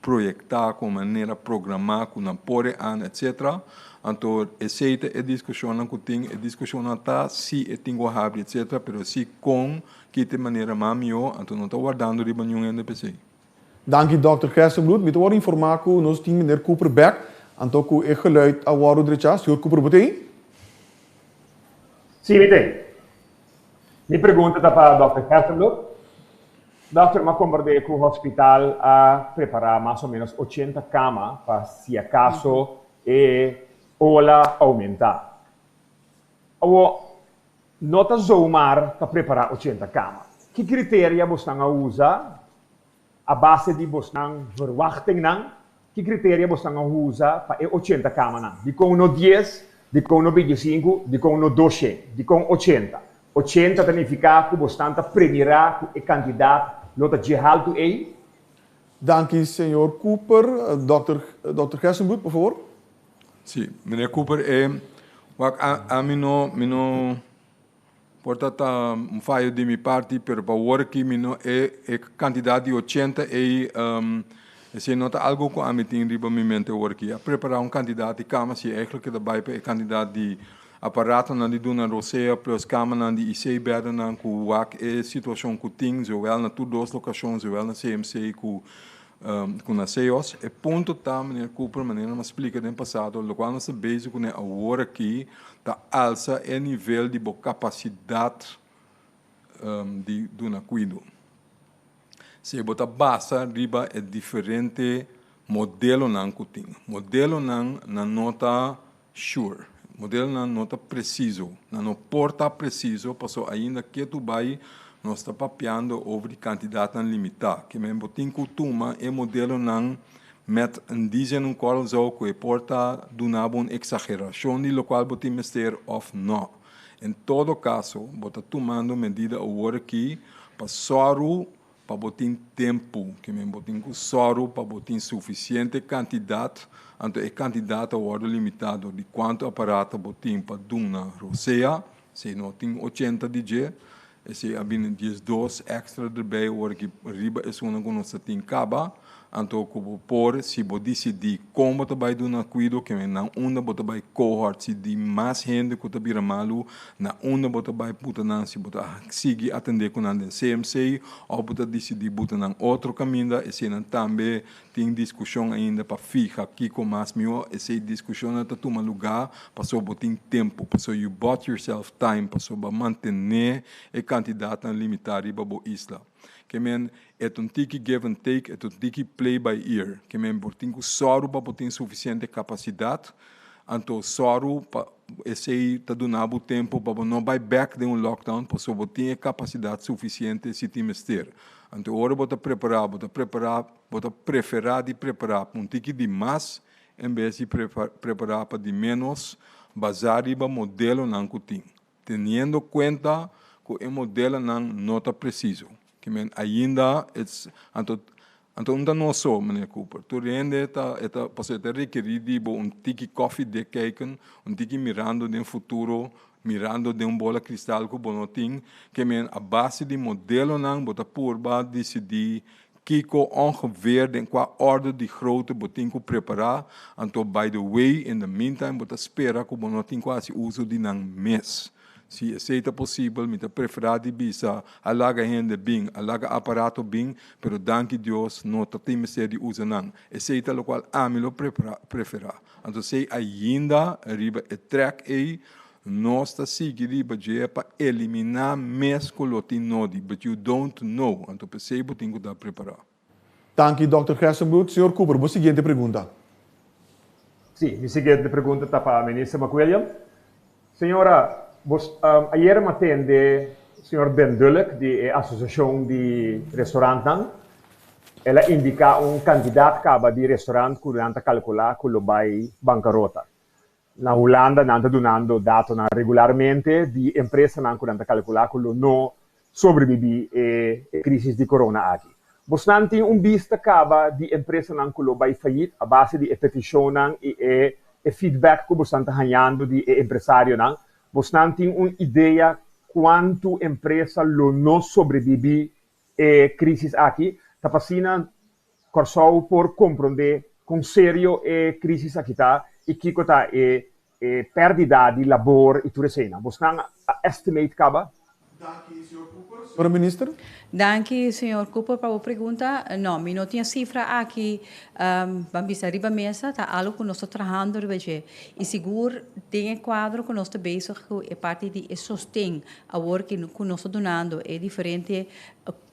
proyecta, cu manera programa cu nan por e an etc. Anto esey ta e discusionnan cu tin, e discusionnan ta si e tin cu habri etc. Pero si con ki ta e manera mas miho, anto no ta wardando riba niun hende p'esey. Danki Dòkter Gerstenbluth. Mi ta wòrdu informá ku nos tin meneer Cooper bèk, anto ku e geluid a wòrdu drechá. Señor Cooper, bo ta ei? Sí, mi ta ei. Mi pregunta ta pa Dòkter Gerstenbluth. Dòkter, m'a komprendé ku hospital a prepará mas o ménos ochenta kama pa si akaso e ola oumentá. Awor, no ta zomaar ta prepará ochenta kama. Ki kriteria bosnan a usa a base di bosnan verwachtingnan? Ki kriteria bosnan a usa pa e ochenta kamanan? Dikon no dies? Dikon no bintisinku? Dikon no doshen? Dikon ochenta? 80 ta nifiká ku bosnan ta premirá ku e kantidat lo ta dje haltu ei? Danki señor Cooper. Dòkter Dòkter Gerstenbluth, por favor. Sí, meneer Cooper, e wak a ami no mi no por ta ta un fayo di mi parti, pero pa awor aki mi no e e kantidat di 80 ei esei no ta algo ku ami tin riba mi mente awor aki. A prepará un kantidat di kama si eigentlik ta bai pa e kantidat di Aparatonan di duna rosea plus kamanan di IC bèdenan ku wak e situashon ku tin zowel na tur dos lokashon zowel na CMC ku ku na CEOS. E punto ta, meneer Cooper, manera nos a splika den pasado, lokual nos ta bezig kuné awor aki ta alsa e nivel di bo kapasidat di duna kuido. Si bo ta basa riba e diferente modelonan ku tin. Modelonan nan no ta Sure. Modelonan no ta preciso. Nan no por ta preciso paso ainda ketu bay Nos ta papiando over di kantidatnan limitá. Ke men bo tin ku tuma e modelonan met in die zin un korrel zout ku e por ta duna bo un eksagerashon di lokual bo tin mester òf nò. En todo kaso, bo ta tumando medida awor aki pa sòru pa bo tin tempu. Ke men bo tin ku sòru pa bo tin sufisiente kantidat, anto e kantidat ta wòrdu limitá dor di kuantu aparato bo tin pa duna rosea. Si no tin ochenta di dje, esei a bini 12 èkstra derbei ora ki riba esunnan ku nos ta tin kaba. Anto ku bo por, si bo disidí kon bo ta bai duna kuido, ke men nan unda bo ta bai cohort, si di mas hende ku ta bira malu, na unda bo ta bai buta nan, si bo ta sigui atendé ku nan den CMC òf bo ta disidí buta nan otro kaminda, eseinan tambe Tin diskushon ainda pa fiha kiko mas mihó. Esei diskushonnan ta tuma lugá pasobra bo tin tempu, pasobra you bought yourself time, pasobra bo a mantené e kantidatnan limitá riba bo isla. Ke men, e ta un tiki give and take, e ta un tiki play by ear. Ke men, bo tin ku sòru pa bo tin sufisiente kapasidat, anto sòru pa esei ta duna bo tempu pa bo no bai bèk den un lockdown, pasobra bo tin e kapasidat sufisiente si tin mester. Anto ora bo ta prepará, bo ta prepará. Bo ta preferá di prepará pa un tiki di mas en bes di prepará pa di ménos basá riba modelonan ku tin, teniendo kuenta ku e modelonan no ta presiso. Ke men ainda it's anto anto un ta nos so, meneer Cooper. Tur hende ta e ta pasobra e ta rekerí di bo un tiki koffiedik kijken, un tiki mirando den futuro, mirando den un bola kristal ku bo no tin. Ke men a base di modelonan bo ta purba disidí Kiko ongeveer den kua orde di grootte bo tin ku prepará, anto by the way in the meantime bo ta spera ku bo no tin ku hasi uso di nan mes. Si esei ta posibel mi ta preferá di bisa a laga hende bin, a laga aparato bin, pero danki Dios no ta tin mester di usa nan. Esei ta lokual ami lo preferá. Anto esei ainda riba e trèk ei Nos ta sigui riba dje pa eliminá mes ku lo tin nodi, but you don't know, anto p'esei bo tin ku ta prepará. Danki Dòkter Gerstenbluth. Señor Cooper, bo siguiente pregunta. Sí, mi siguiente pregunta ta pa Minister McWilliam. Señora, bos ayer mi a tende señor Ben Dulek di e Asosiashon di Restaurantnan. El a indiká un kantidat kaba di restaurant ku nan ta kalkulá ku lo bai bankarota. Na Hulanda nan ta dunando datonan regularmente di empresanan ku nan ta kalkulá ku lo no sobrebibí e krísis di korona aki. Bosnan tin un bista kaba di empresanan ku lo bai fayit a base di e petishonnan i e e feedback ku bosnan ta hañando di e empresarionan? Bosnan tin un idea kuantu empresa lo no sobrebibí e krísis aki? Ta pa asina Kòrsou por komprondé kon serio e krísis aki ta i kiko ta e e pèrdida di labor i tur eseinan. Bosnan a estimate kaba? Danki, señor Cooper. Señora Minister. Danki, señor Cooper, pa bo pregunta. No, mi no tin e sifra aki, ban bisa riba mesa. Ta algu ku nos ta trahando riba dje. I sigur den e kuadro ku nos ta bezig ku e parti di e sosten awor ku nos ta dunando e diferente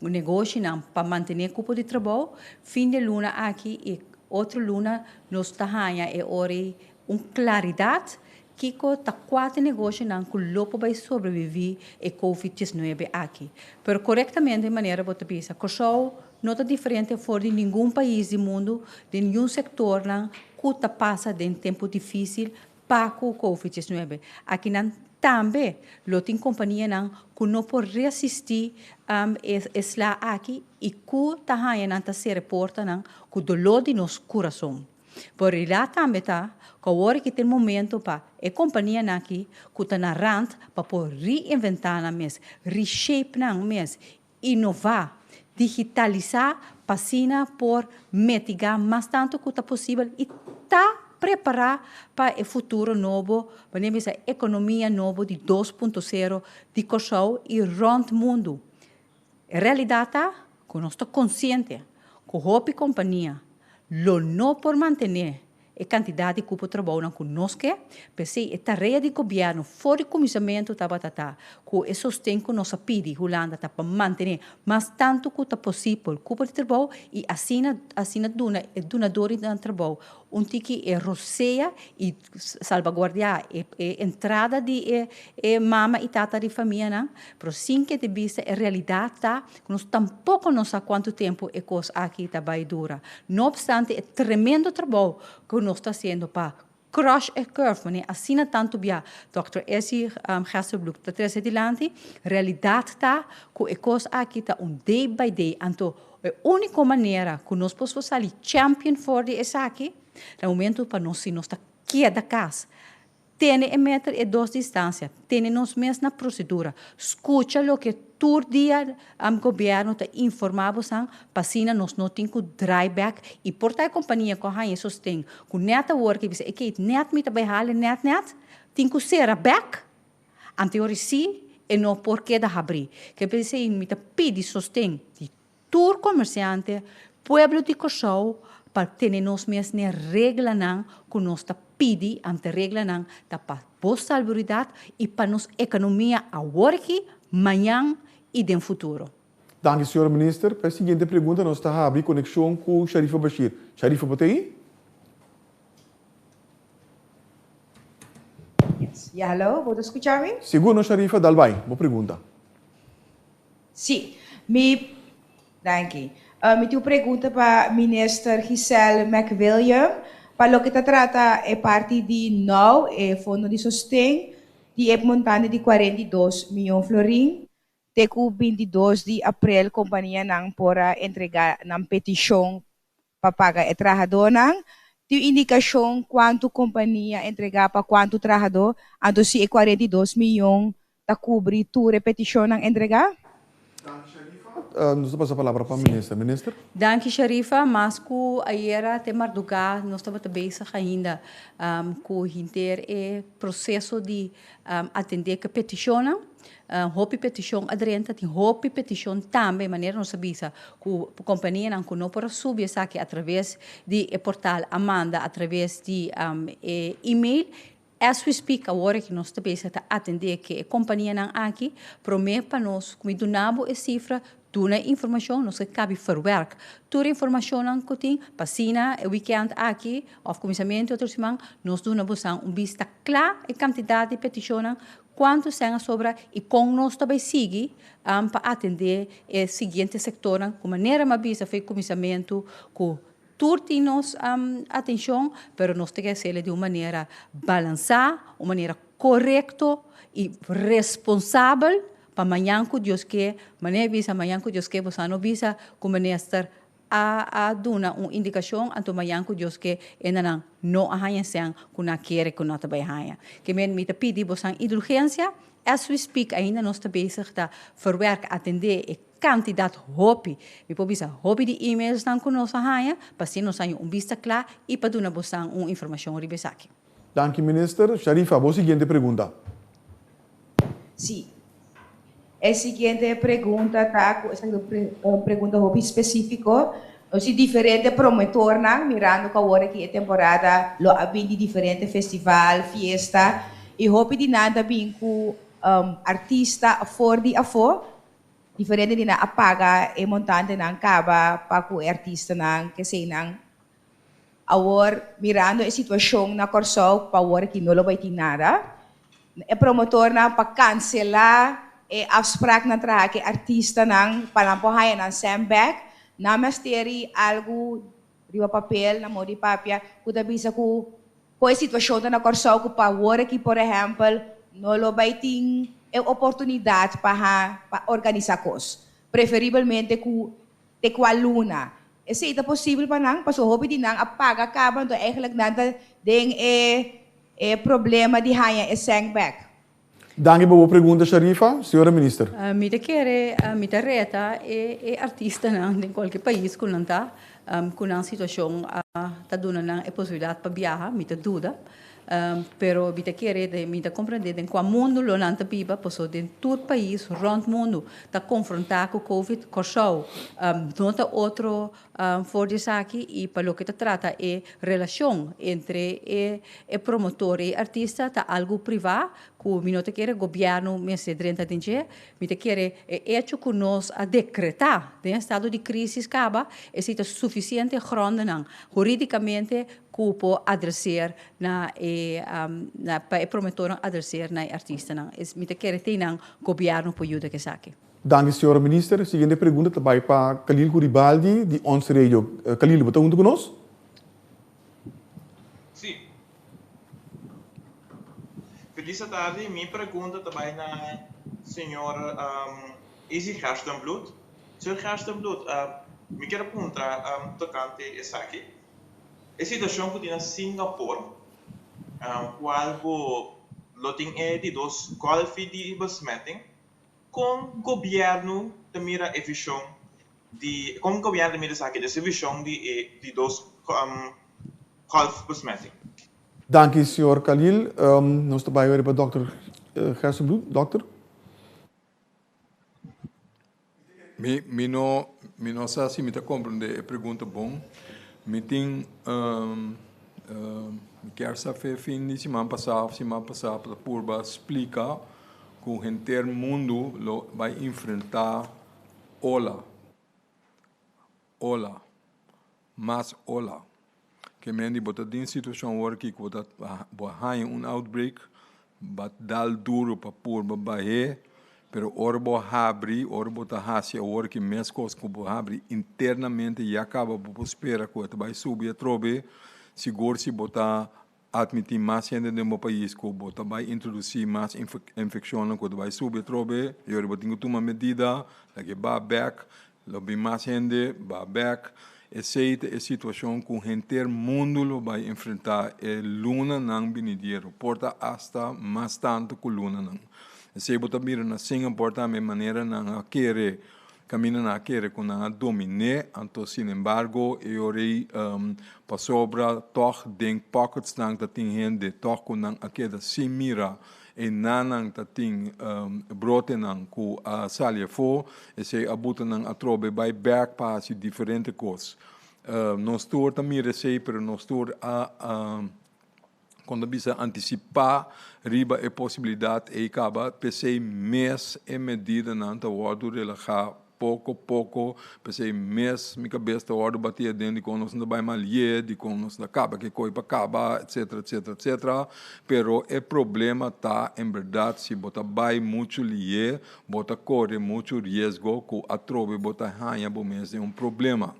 Negoshinan pa mantené kupo di trabou. Fin di e luna aki i otro luna nos ta haña e ora ei un klaridat kiko ta kua ta e negoshinan ku lo por bai sobreviví e covid 19 aki. Pero korektamente manera bo ta bisa, Kòrsou no ta diferente for di ningun pais di mundu den niun sektornan ku ta pasa den tempu difísil Pa ku Covid 19 akinan tambe lo tin kompanianan ku no por resistí e sla aki i ku ta haña nan ta sera portanan ku doló di nos kurason. Por realidad tambe ta ku awor aki ta e momento pa e kompanianan aki ku ta na rand pa por reinventá nan mes, reshape nan mes Inová, digitalisá pa asina por mitigá mas tantu ku ta posibel i ta prepará pa e futuro nobo, manera mi bisa ekonomia nobo di 2.0 di Kòrsou i rònt mundu. E realidat ta ku nos ta konsiente ku hopi kompania lo no por mantené E kantidat di kupo trabounan ku nos ke, p'esei e tarea di gobièrnu for di kuminsamentu tabata ta ku e sosten ku nos a pidi Hulanda ta pa mantené mas tantu ku ta posibel kupo di trabou i asina asina duna e dunador di nan trabou un tiki e rosea i salbaguardiá e e entrada di e e mama i tata di famianan, pero sin ke di bista e realidat ta ku nos tampoko no sa kuantu tempu e kos aki ta bai dura. No opstante e tremendo trabou ku nos ta hasiendo pa crush e curve, manera asina tantu bia Dòkter Essie Gestelbloek ta trese dilanti, realidat ta ku e kos aki ta un day by day, anto e úniko manera ku nos por sali champion for di esaki na momento pa nos si nos ta keda kas, tene e meter e dos distansia, tene nos mes na prosedura, skucha loke tur dia gobièrnu ta informá bosan pa asina nos no tin ku drai bèk i por ta e kompania ku a haña e sosten ku nèt awor ke bisa e kei nèt mi ta bai hala nèt nèt tin ku sera bèk anteori si e no por keda habrí. Ke p'esei mi ta pidi sosten di tur komersiante, pueblo di Kòrsou pa tene nos mes n'e reglanan ku nos ta pidi, ante reglanan ta pa bo salubridad i pa nos ekonomia awor aki, mañan i den futuro. Danki señora Minister. Pa e siguiente pregunta nos ta habri konekshon ku Sharifa Bashir. Sharifa bo ta ei? Yes. Ya hallo, bo ta skucha mi? Sigur no Sharifa, dal bai, bo pregunta. Sí, mi, danki. Mi tin un pregunta pa Minister Giselle McWilliam pa loke ta trata e parti di now, e fondo di sosten di e montante di 42 miyon florin. Te ku 22 di aprel kompanianan por a entrega nan petishon pa paga e trahadónan. Tin un indikashon kuantu kompania entregá pa kuantu trahadó? Anto si e 42 miyon ta kubri tur e petishonnan entregá? Danki Sharifa. Nos ta pasa palabra pa minister. Minister. Danki Sharifa. Mas ku ayera te mardugá nos tabata bezig ainda ku hinter e proseso di atendé ku e petishonnan. Hopi petishon a drenta, tin hopi petishon tambe, manera nos a bisa ku kompanianan ku no por a subi esaki atraves di e portal a manda atraves di e email. As we speak awor aki nos ta bisa ta atendé ku e kompanianan aki promé pa nos ku mi duna bo e sifra, duna e informashon, nos ke kabi verwerk tur e informashonnan ku tin pa asina e wikènt aki òf kuminsamentu di otro siman nos duna bosan un bista kla e kantidat di petishonnan Kuantu sèn a sobra i kon nos ta bai sigui pa atendé e siguiente sektornan ku manera mi a bisa for e kuminsamentu ku tur tin nos atenshon pero nos ta ke hasiel di un manera balansá, un manera korekto i responsabel pa mañan ku Dios ke, manera mi a bisa mañan ku Dios ke boso a no bisa ku minister a a duna un indikashon anto mañan ku Dios ke e nanan no a haña sèn ku nan kere ku nan ta bai haña. Ke men mi ta pidi bosan indulgensia, as we speak ainda nos ta bezig ta verwerk atendé e kantidat hopi, mi por bisa hopi di emailsnan ku nos a haña pa asina nos haña un bista kla i pa duna bosan un informashon riba esaki. Danki Minister. Sharifa, bo siguiente pregunta. Sí. E siguiente pregunta ta ku esaki ta un pregunta hopi spesífiko. Nos tin diferente promotornan mirando ku awor aki e temporada lo a bin di diferente festival, fiesta i hopi di nan ta bin ku artista for di afó. Diferente di nan a paga e montantenan kaba pa ku e artistanan keseinan. Awor, mirando e situashon na Kòrsou, pa awor aki no lo bai tin nada. E promotornan pa kanselá e afspraknan traha ku e artistanan pa nan por haña nan sèn bèk, nan mester i algu riba papel, na moda di papia, ku ta bisa ku kon e situashon ta na Kòrsou ku pa awor aki por ehèmpel no lo bai tin e oportunidat pa pa organisá kos. Preferibelmente ku te kua luna. Esei ta posibel pa nan, pasobra hopi di nan a paga kaba, anto eigenlijk nan ta den e e problema di haña e sèn bèk. Danki pa bo pregunta Sharifa. Señora Minister. Mi ta kere, mi ta reta e e artistanan den kualke pais ku nan ta, ku nan situashon ta duna nan e posibilidat pa biaha, mi ta duda. Pero mi ta kere den mi ta comprende den cua mundo lo nan ta biba paso den tur pais rond mundo ta confronta cu covid Corsou no ta otro for di esaki y pa loke ta trata e relacion entre e promotor y e artista ta algo priva. ku mi no ta kere gobièrnu mester drenta den dje. Mi ta kere e echo ku nos a dekretá den estado di krísis kaba, esei ta sufisiente grondenan hurídikamente ku por adreser na e na pa e promotornan adreser na e artistanan. Mi ta kere te nan gobièrnu por yuda ku esaki. Danki señora Minister. Siguiente pregunta ta bai pa Khalil Guribaldi di Ons Radio. Khalil, bo ta huntu ku nos? Sí. Feliz atardi. Mi pregunta ta bai na señor Izzy Gerstenbluth. Señor Gerstenbluth, mi kier a puntra tocante esaki. E situacion cu tin na Singapore, cual bo lo tin e di dos golfi di besmetting, con gobierno ta mira e vision di kon gobièrnu ta mira esaki den su vishon di e di dos golfbesmetting? Danki señor Khalil. Nos ta bai riba dòkter Gerstenbluth. Dòkter. Mi mi no mi no sa si mi ta komprendé e pregunta bon. Mi tin mi kier sa fe fin di siman pasá òf siman pasá pa ta purba splika ku henter mundu lo bai enfrentá Ola, ola, mas ola. Ke men di bo ta den situashon awor aki ku bo ta bo a haña un outbreak, bo a dal duru pa purba bah'é, pero ora bo habri, ora bo ta hasi awor aki meskos ku bo habri internamente ya kaba bo por spera ku e ta bai subi atrobe, sigur si bo ta Atmití mas hende den bo pais ku bo ta bai introdusí mas infekshonnan ku ta bai subi atrobe, i ora bo tin ku tuma medida, lag'é ba bèk, lo bin mas hende, ba bèk. Esei ta e situashon ku henter mundu lo bai enfrentá e lunanan binidero, por ta asta mas tantu ku lunanan. Esei bo ta mira na Singapore tambe manera nan a kere Kaminda nan a kere ku nan a dominé, anto sinembargo e ora ei pasobra tòg den pocketsnan ta tin hende tòg ku nan a keda sin mira e nannan ta tin brotenan ku a sali afó, esei a buta nan atrobe bai bèk pa hasi diferente kos. Nos tur ta mira esei pero nos tur a. Kon ta bisa antisipá riba e posibilidat ei kaba, p'esei mes e medidanan ta wòrdu relahá poko poko, p'esei mes mi kabes ta wòrdu batí aden dikon nos no ta bai malié, dikon nos no ta kaba ke koi pa kaba, etsetera, etsetera, etsetera. Pero e problema ta en bèrdat si bo ta bai muchu lié, bo ta kore muchu riesgo ku atrobe bo ta haña bo mes den un problema.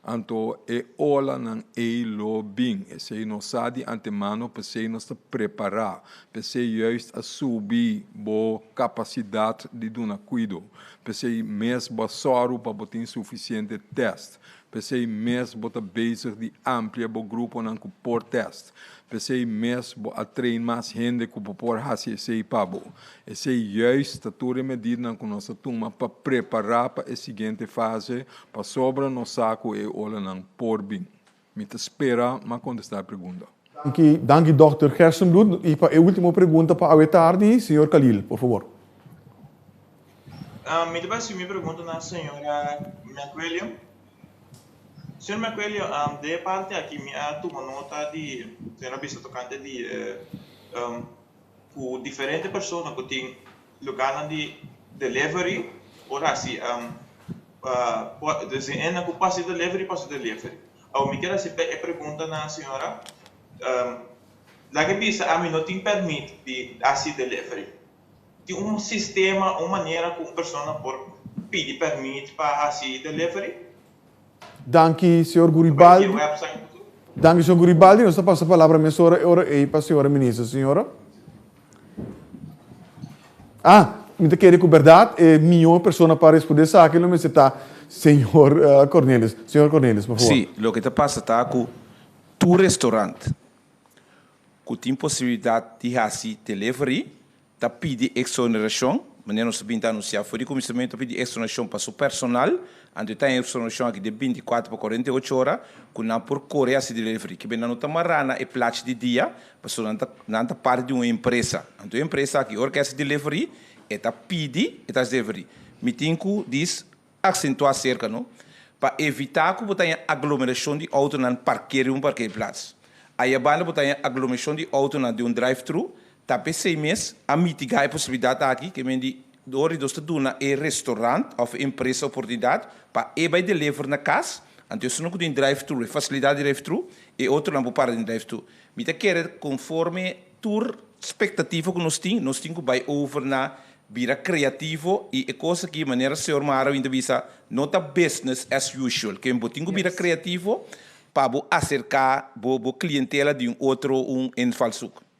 Anto e olanan ei lo bin. Esei nos sa di antemano, p'esei nos ta prepará. P'esei juist a subi bo kapasidat di duna kuido. P'esei mes bo a sòru pa bo tin sufisiente tèst. P'esei mes bo ta bezig di amplia bo gruponan ku por tèst. P'esei mes bo a train mas hende ku bo por hasi esei pa bo. Esei juist ta tur e medidanan ku nos a tuma pa prepará pa e siguiente fase, pasobra nos sa ku e olanan por bin. Mi ta spera m'a kontestá e pregunta. Danki, danki dòkter Gerstenbluth. I pa e último pregunta pa awe tardi, señor Khalil, por fabor. Mi ta bai hasi mi pregunta na señora McWilliam. Señor McWilliam, den e parti aki mi a tuma nota di señor a bisa tokante di ku diferente persona ku tin lugarnan di delivery por hasi desde e ku por hasi delivery por hasi delivery. Awor mi kier hasi e pregunta na señora, laga bisa ami no tin permit di hasi delivery, tin un sistema, un manera ku un persona por pidi permit pa hasi delivery? Danki señor Guribaldi. Danki señor Guribaldi. Nos ta pasa palabra mesora e ora ei pa señora minister. Señora. Ah, mi ta kere ku bèrdat e mihó persona pa respondé esaki lo mester ta señor Cornelis. Señor Cornelis, por favor. Sí, loke ta pasa ta ku tur restaurant ku tin posibilidat di hasi delivery ta pidi eksonerashon, manera nos a bin ta anunsiá for di kuminsamentu, ta pidi eksonerashon pa su personal, anto e ta eksonerashon aki den bintikuater pa kuarenta i ocho ora ku nan por kore hasi delivery. Kibe nan no ta mará na e plachi di dia, pasobra nan ta nan ta parti di un empresa. Anto e empresa aki ora ku e hasi delivery e ta pidi e ta hasi delivery. Mi tin ku dis aksentuá serka no pa evitá ku bo ta haña aglomerashon di outonan parker riba un parkeerplaats. Ayabanda bo ta haña aglomerashon di outonan den un drive-thru. Ta p'esei mes a mitigá e posibilidat aki ke men di ora di nos ta duna e restaurant òf e empresa oportunidat pa e bai deliver na kas, anto esun ku tin drive thru, e fasilidat di drive thru, e otronan por para den drive thru. Mi ta kere konforme tur spektativa ku nos tin, nos tin ku bai over na bira kreativo i e kos aki manera señor Marawin ta bisa no ta business as usual, ke bo tin ku bira kreativo pa bo aserká bo bo klientela di un otro un invalshoek.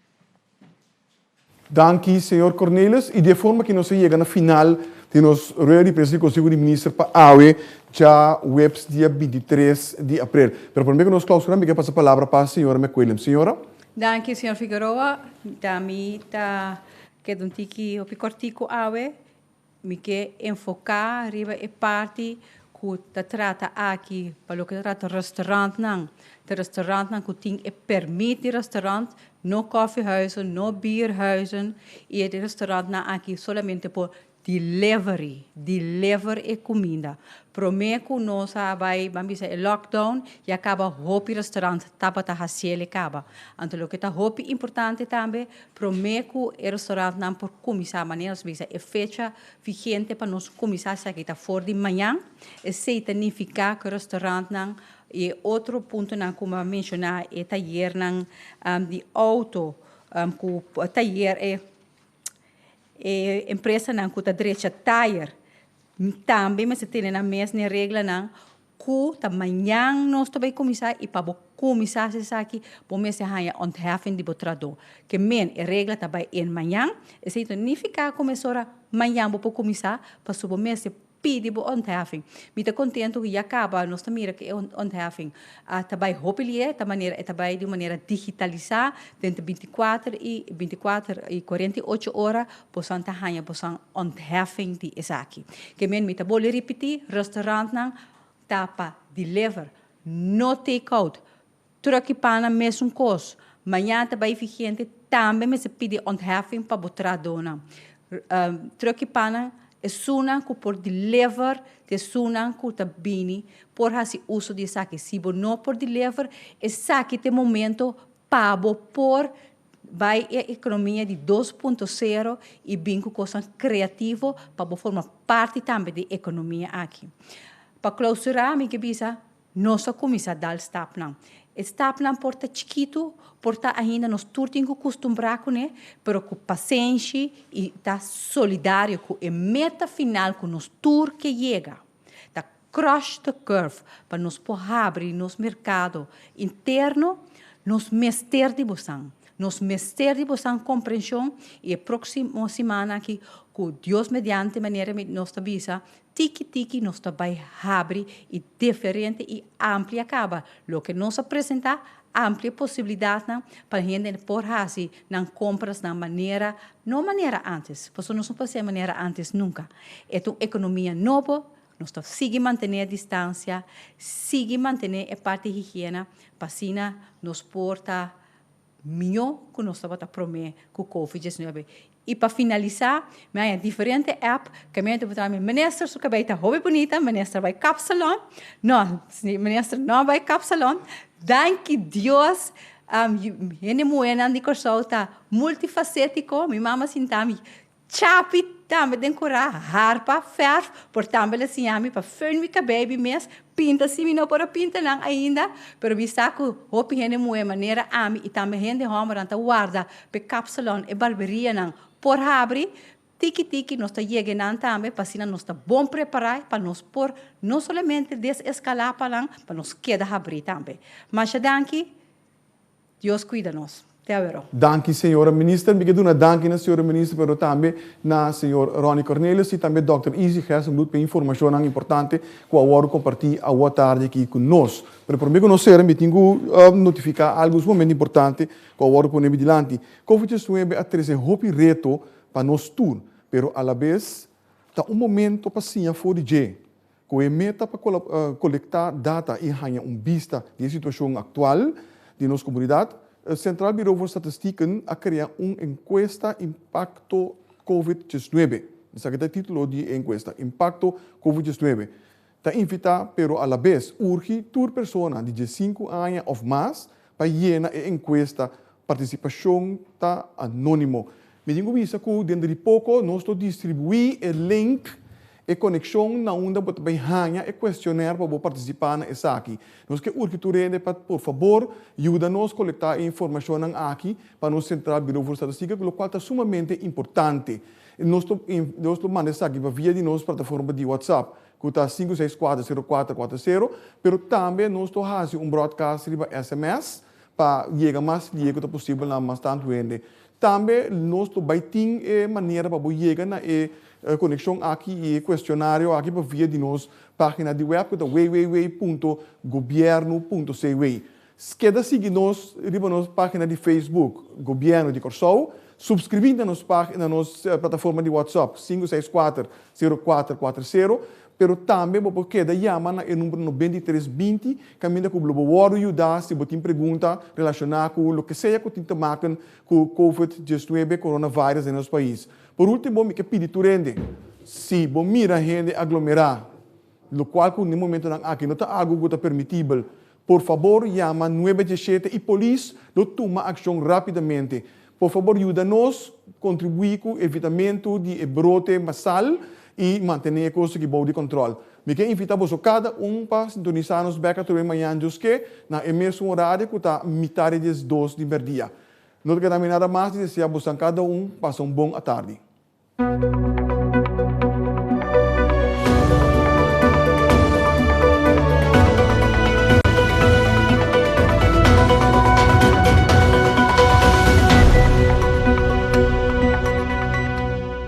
Danki señor Cornelis y di e forma ki nos a yega na final di nos rueda di prensa di Conseho di Minister pa awe djaweps dia 23 di april. Pero prome ku nos clausura mi ke pasa palabra pa señora McWilliams. Señora. Danki señor Figueroa. Ta mi ta keda un tiki hopi kortiku awe. Mi ke enfoká riba e parti ku ta trata aki pa loke ta trata restaurantnan. Ta restaurantnan ku tin e permit di restaurant, no koffiehuizen, no bierhuizen i e restaurantnan aki solamente por delivery, deliver e kuminda. Promé ku nos a bai, ban bisa e lockdown, ya kaba hopi restaurant tabata hasiel e kaba. Anto loke ta hopi importante tambe, Promé ku e restaurantnan por kuminsá, manera nos bisa e fecha vigente pa nos kuminsá esaki ta for di mañan. Esei ta nifiká ku e restaurantnan i e otro puntonan ku mi a menshoná, e tayernan di outo ku tayer e e empresanan ku ta drecha tayer tambe mester tene nan mes na e reglanan Ku ta mañan nos ta bai kuminsá i pa bo kuminsá hasi esaki bo mester haña ontheffing di bo tradó. Ke men e regla ta bai en mañan, esei ta nifiká ku mesora mañan bo por kuminsá pasobra bo mester pidi bo ontheffing. Mi ta kontentu ku ya kaba nos ta mira ku e ontheffing a ta bai hopi lié, ta manera e ta bai di un manera digitalisá denter bintikuater i bintikuater i kuarenta i ocho ora bosan ta haña bosan ontheffing di esaki. Ke men mi ta bolbe ripití, restaurantnan ta pa deliver, no take out. Truck i pana mesun kos. Mañana ta bai vigente tambe mester pidi ontheffing pa bo trahadónan. Truck i pana esunnan ku por deliver ta esunnan ku ta bini por hasi uso di esaki. Si bo no por deliver, esaki ta e momento pa bo por Bai e ekonomia di dos punto sero i bin ku kosnan kreativo pa bo forma parti tambe di ekonomia aki. Pa klousurá mi ke bisa, nos a kuminsá dal stapnan. E stapnan por ta chikitu, por ta ainda nos tur tin ku kustumbrá kuné, pero ku pasenshi i ta solidario ku e meta final ku nos tur ke yega, ta crush the curve pa nos por habri nos merkado interno, nos mester di bosan. Nos mester di bosan komprenshon i e próksimo siman aki ku Dios mediante manera mi nos ta bisa tiki tiki nos ta bai habri i diferente i amplia kaba loke nos a presentá, amplia posibilidatnan pa hende por hasi nan kompras na manera, no manera ántes, pasobra nos no por hasi manera ántes nunka. E ta un ekonomia nobo, Nos ta sigui mantené e distansia, sigui mantené e parti higiena pa asina nos por ta mihó ku nos tabata promé ku Covid 19. I pa finalisá, mi haña diferente app ku mi a puntra mi, Minister su kabei ta hopi bunita, minister bai kapsalon? No, minister no bai kapsalon. Danki Dios, hende muhénan di Kòrsou ta multifasétiko. Mi mama sinta mi Chapi tambe den kurá, harpa, fèrf, por tambe lo siña mi pa föhn mi kabei mi mes, pinta si mi no por a pinta nan ainda, pero mi sa ku hopi hende muhé manera ami i tambe hende hòmbernan ta warda p'e kapsalòn, e barberianan por habri, tiki tiki nos ta yega nan tambe pa asina nos ta bon prepará pa nos por no solamente deseskalá pa nan, pa nos keda habrí tambe. Masha danki. Dios cuida nos. Te awero. Danki señora Minister. Mi ke duna danki na señora Minister pero tambe na señor Ronnie Cornelius y tambe Dòkter Izzy Gerstenbluth pa e informacionnan importante cu a wordo comparti awo tardi aki cu nos. Pero prome cu nos cera mi tin cu notifica algo sumamente importante cu a wordo pone mi dilanti. Covid 19 a trece hopi reto pa nos tur, pero alabes ta un momento pa siña for di dje. Ku e meta pa kolektá data i haña un bista di e situashon aktual di nos komunidat, Centraal Bureau voor Statistieken a krea un enkuesta Impakto Covid 19. Esaki ta e título di e enkuesta, Impakto Covid 19. Ta invitá pero alabes urgi tur persona di diesinku aña òf mas pa yena e enkuesta. Partisipashon ta anónimo. Mi tin ku bisa ku denter di poko nos lo distribuí e link, e konekshon na unda bo ta bai haña e kuestionèr pa bo partisipá na esaki. Nos ke urgi tur hende pa por fabor yuda nos kolektá e informashonnan aki pa nos Centraal Bureau voor Statistiek, lokual ta sumamente importante. Nos lo nos lo manda esaki pa via di nos plataforma di WhatsApp ku ta sinku seis kuater sero kuater kuater sero, pero tambe nos lo hasi un broadcast riba sms pa yega mas lie ku ta posibel na mas tantu hende. Tambe nos lo bai tin e manera pa bo yega na e konekshon aki i e kuestionario aki pa via di nos página di wèp ku ta www punto gobièrnu punto cw. Keda sigui nos riba nos página di Facebook Gobièrnu di Kòrsou, supskribí na nos na nos plataforma di WhatsApp 564 0440, pero tambe bo por keda yama na e number 93 20 kaminda ku lo bo wòrdu yuda si bo tin pregunta relashoná ku loke sea ku tin te maken ku Covid 19, coronavirus den nos pais. Por último mi ke pidi tur hende, si bo mira hende aglomerá, lokual ku den momentonan aki no ta algu ku ta permitibel, Por fabor yama nuebe diesshete i polis lo tuma akshon rápidamente. Por fabor yuda nos kontribuí ku evitamentu di e brote masal i mantené e kos aki bou di kòntròl. Mi ke invitá boso kada un pa sintonisá nos bèk atrobe mañan djoske na e mesun orario ku ta mitá di diesdos di mèrdia. No ta keda mi nada mas di deseá bosan kada un pasa un bon atardi.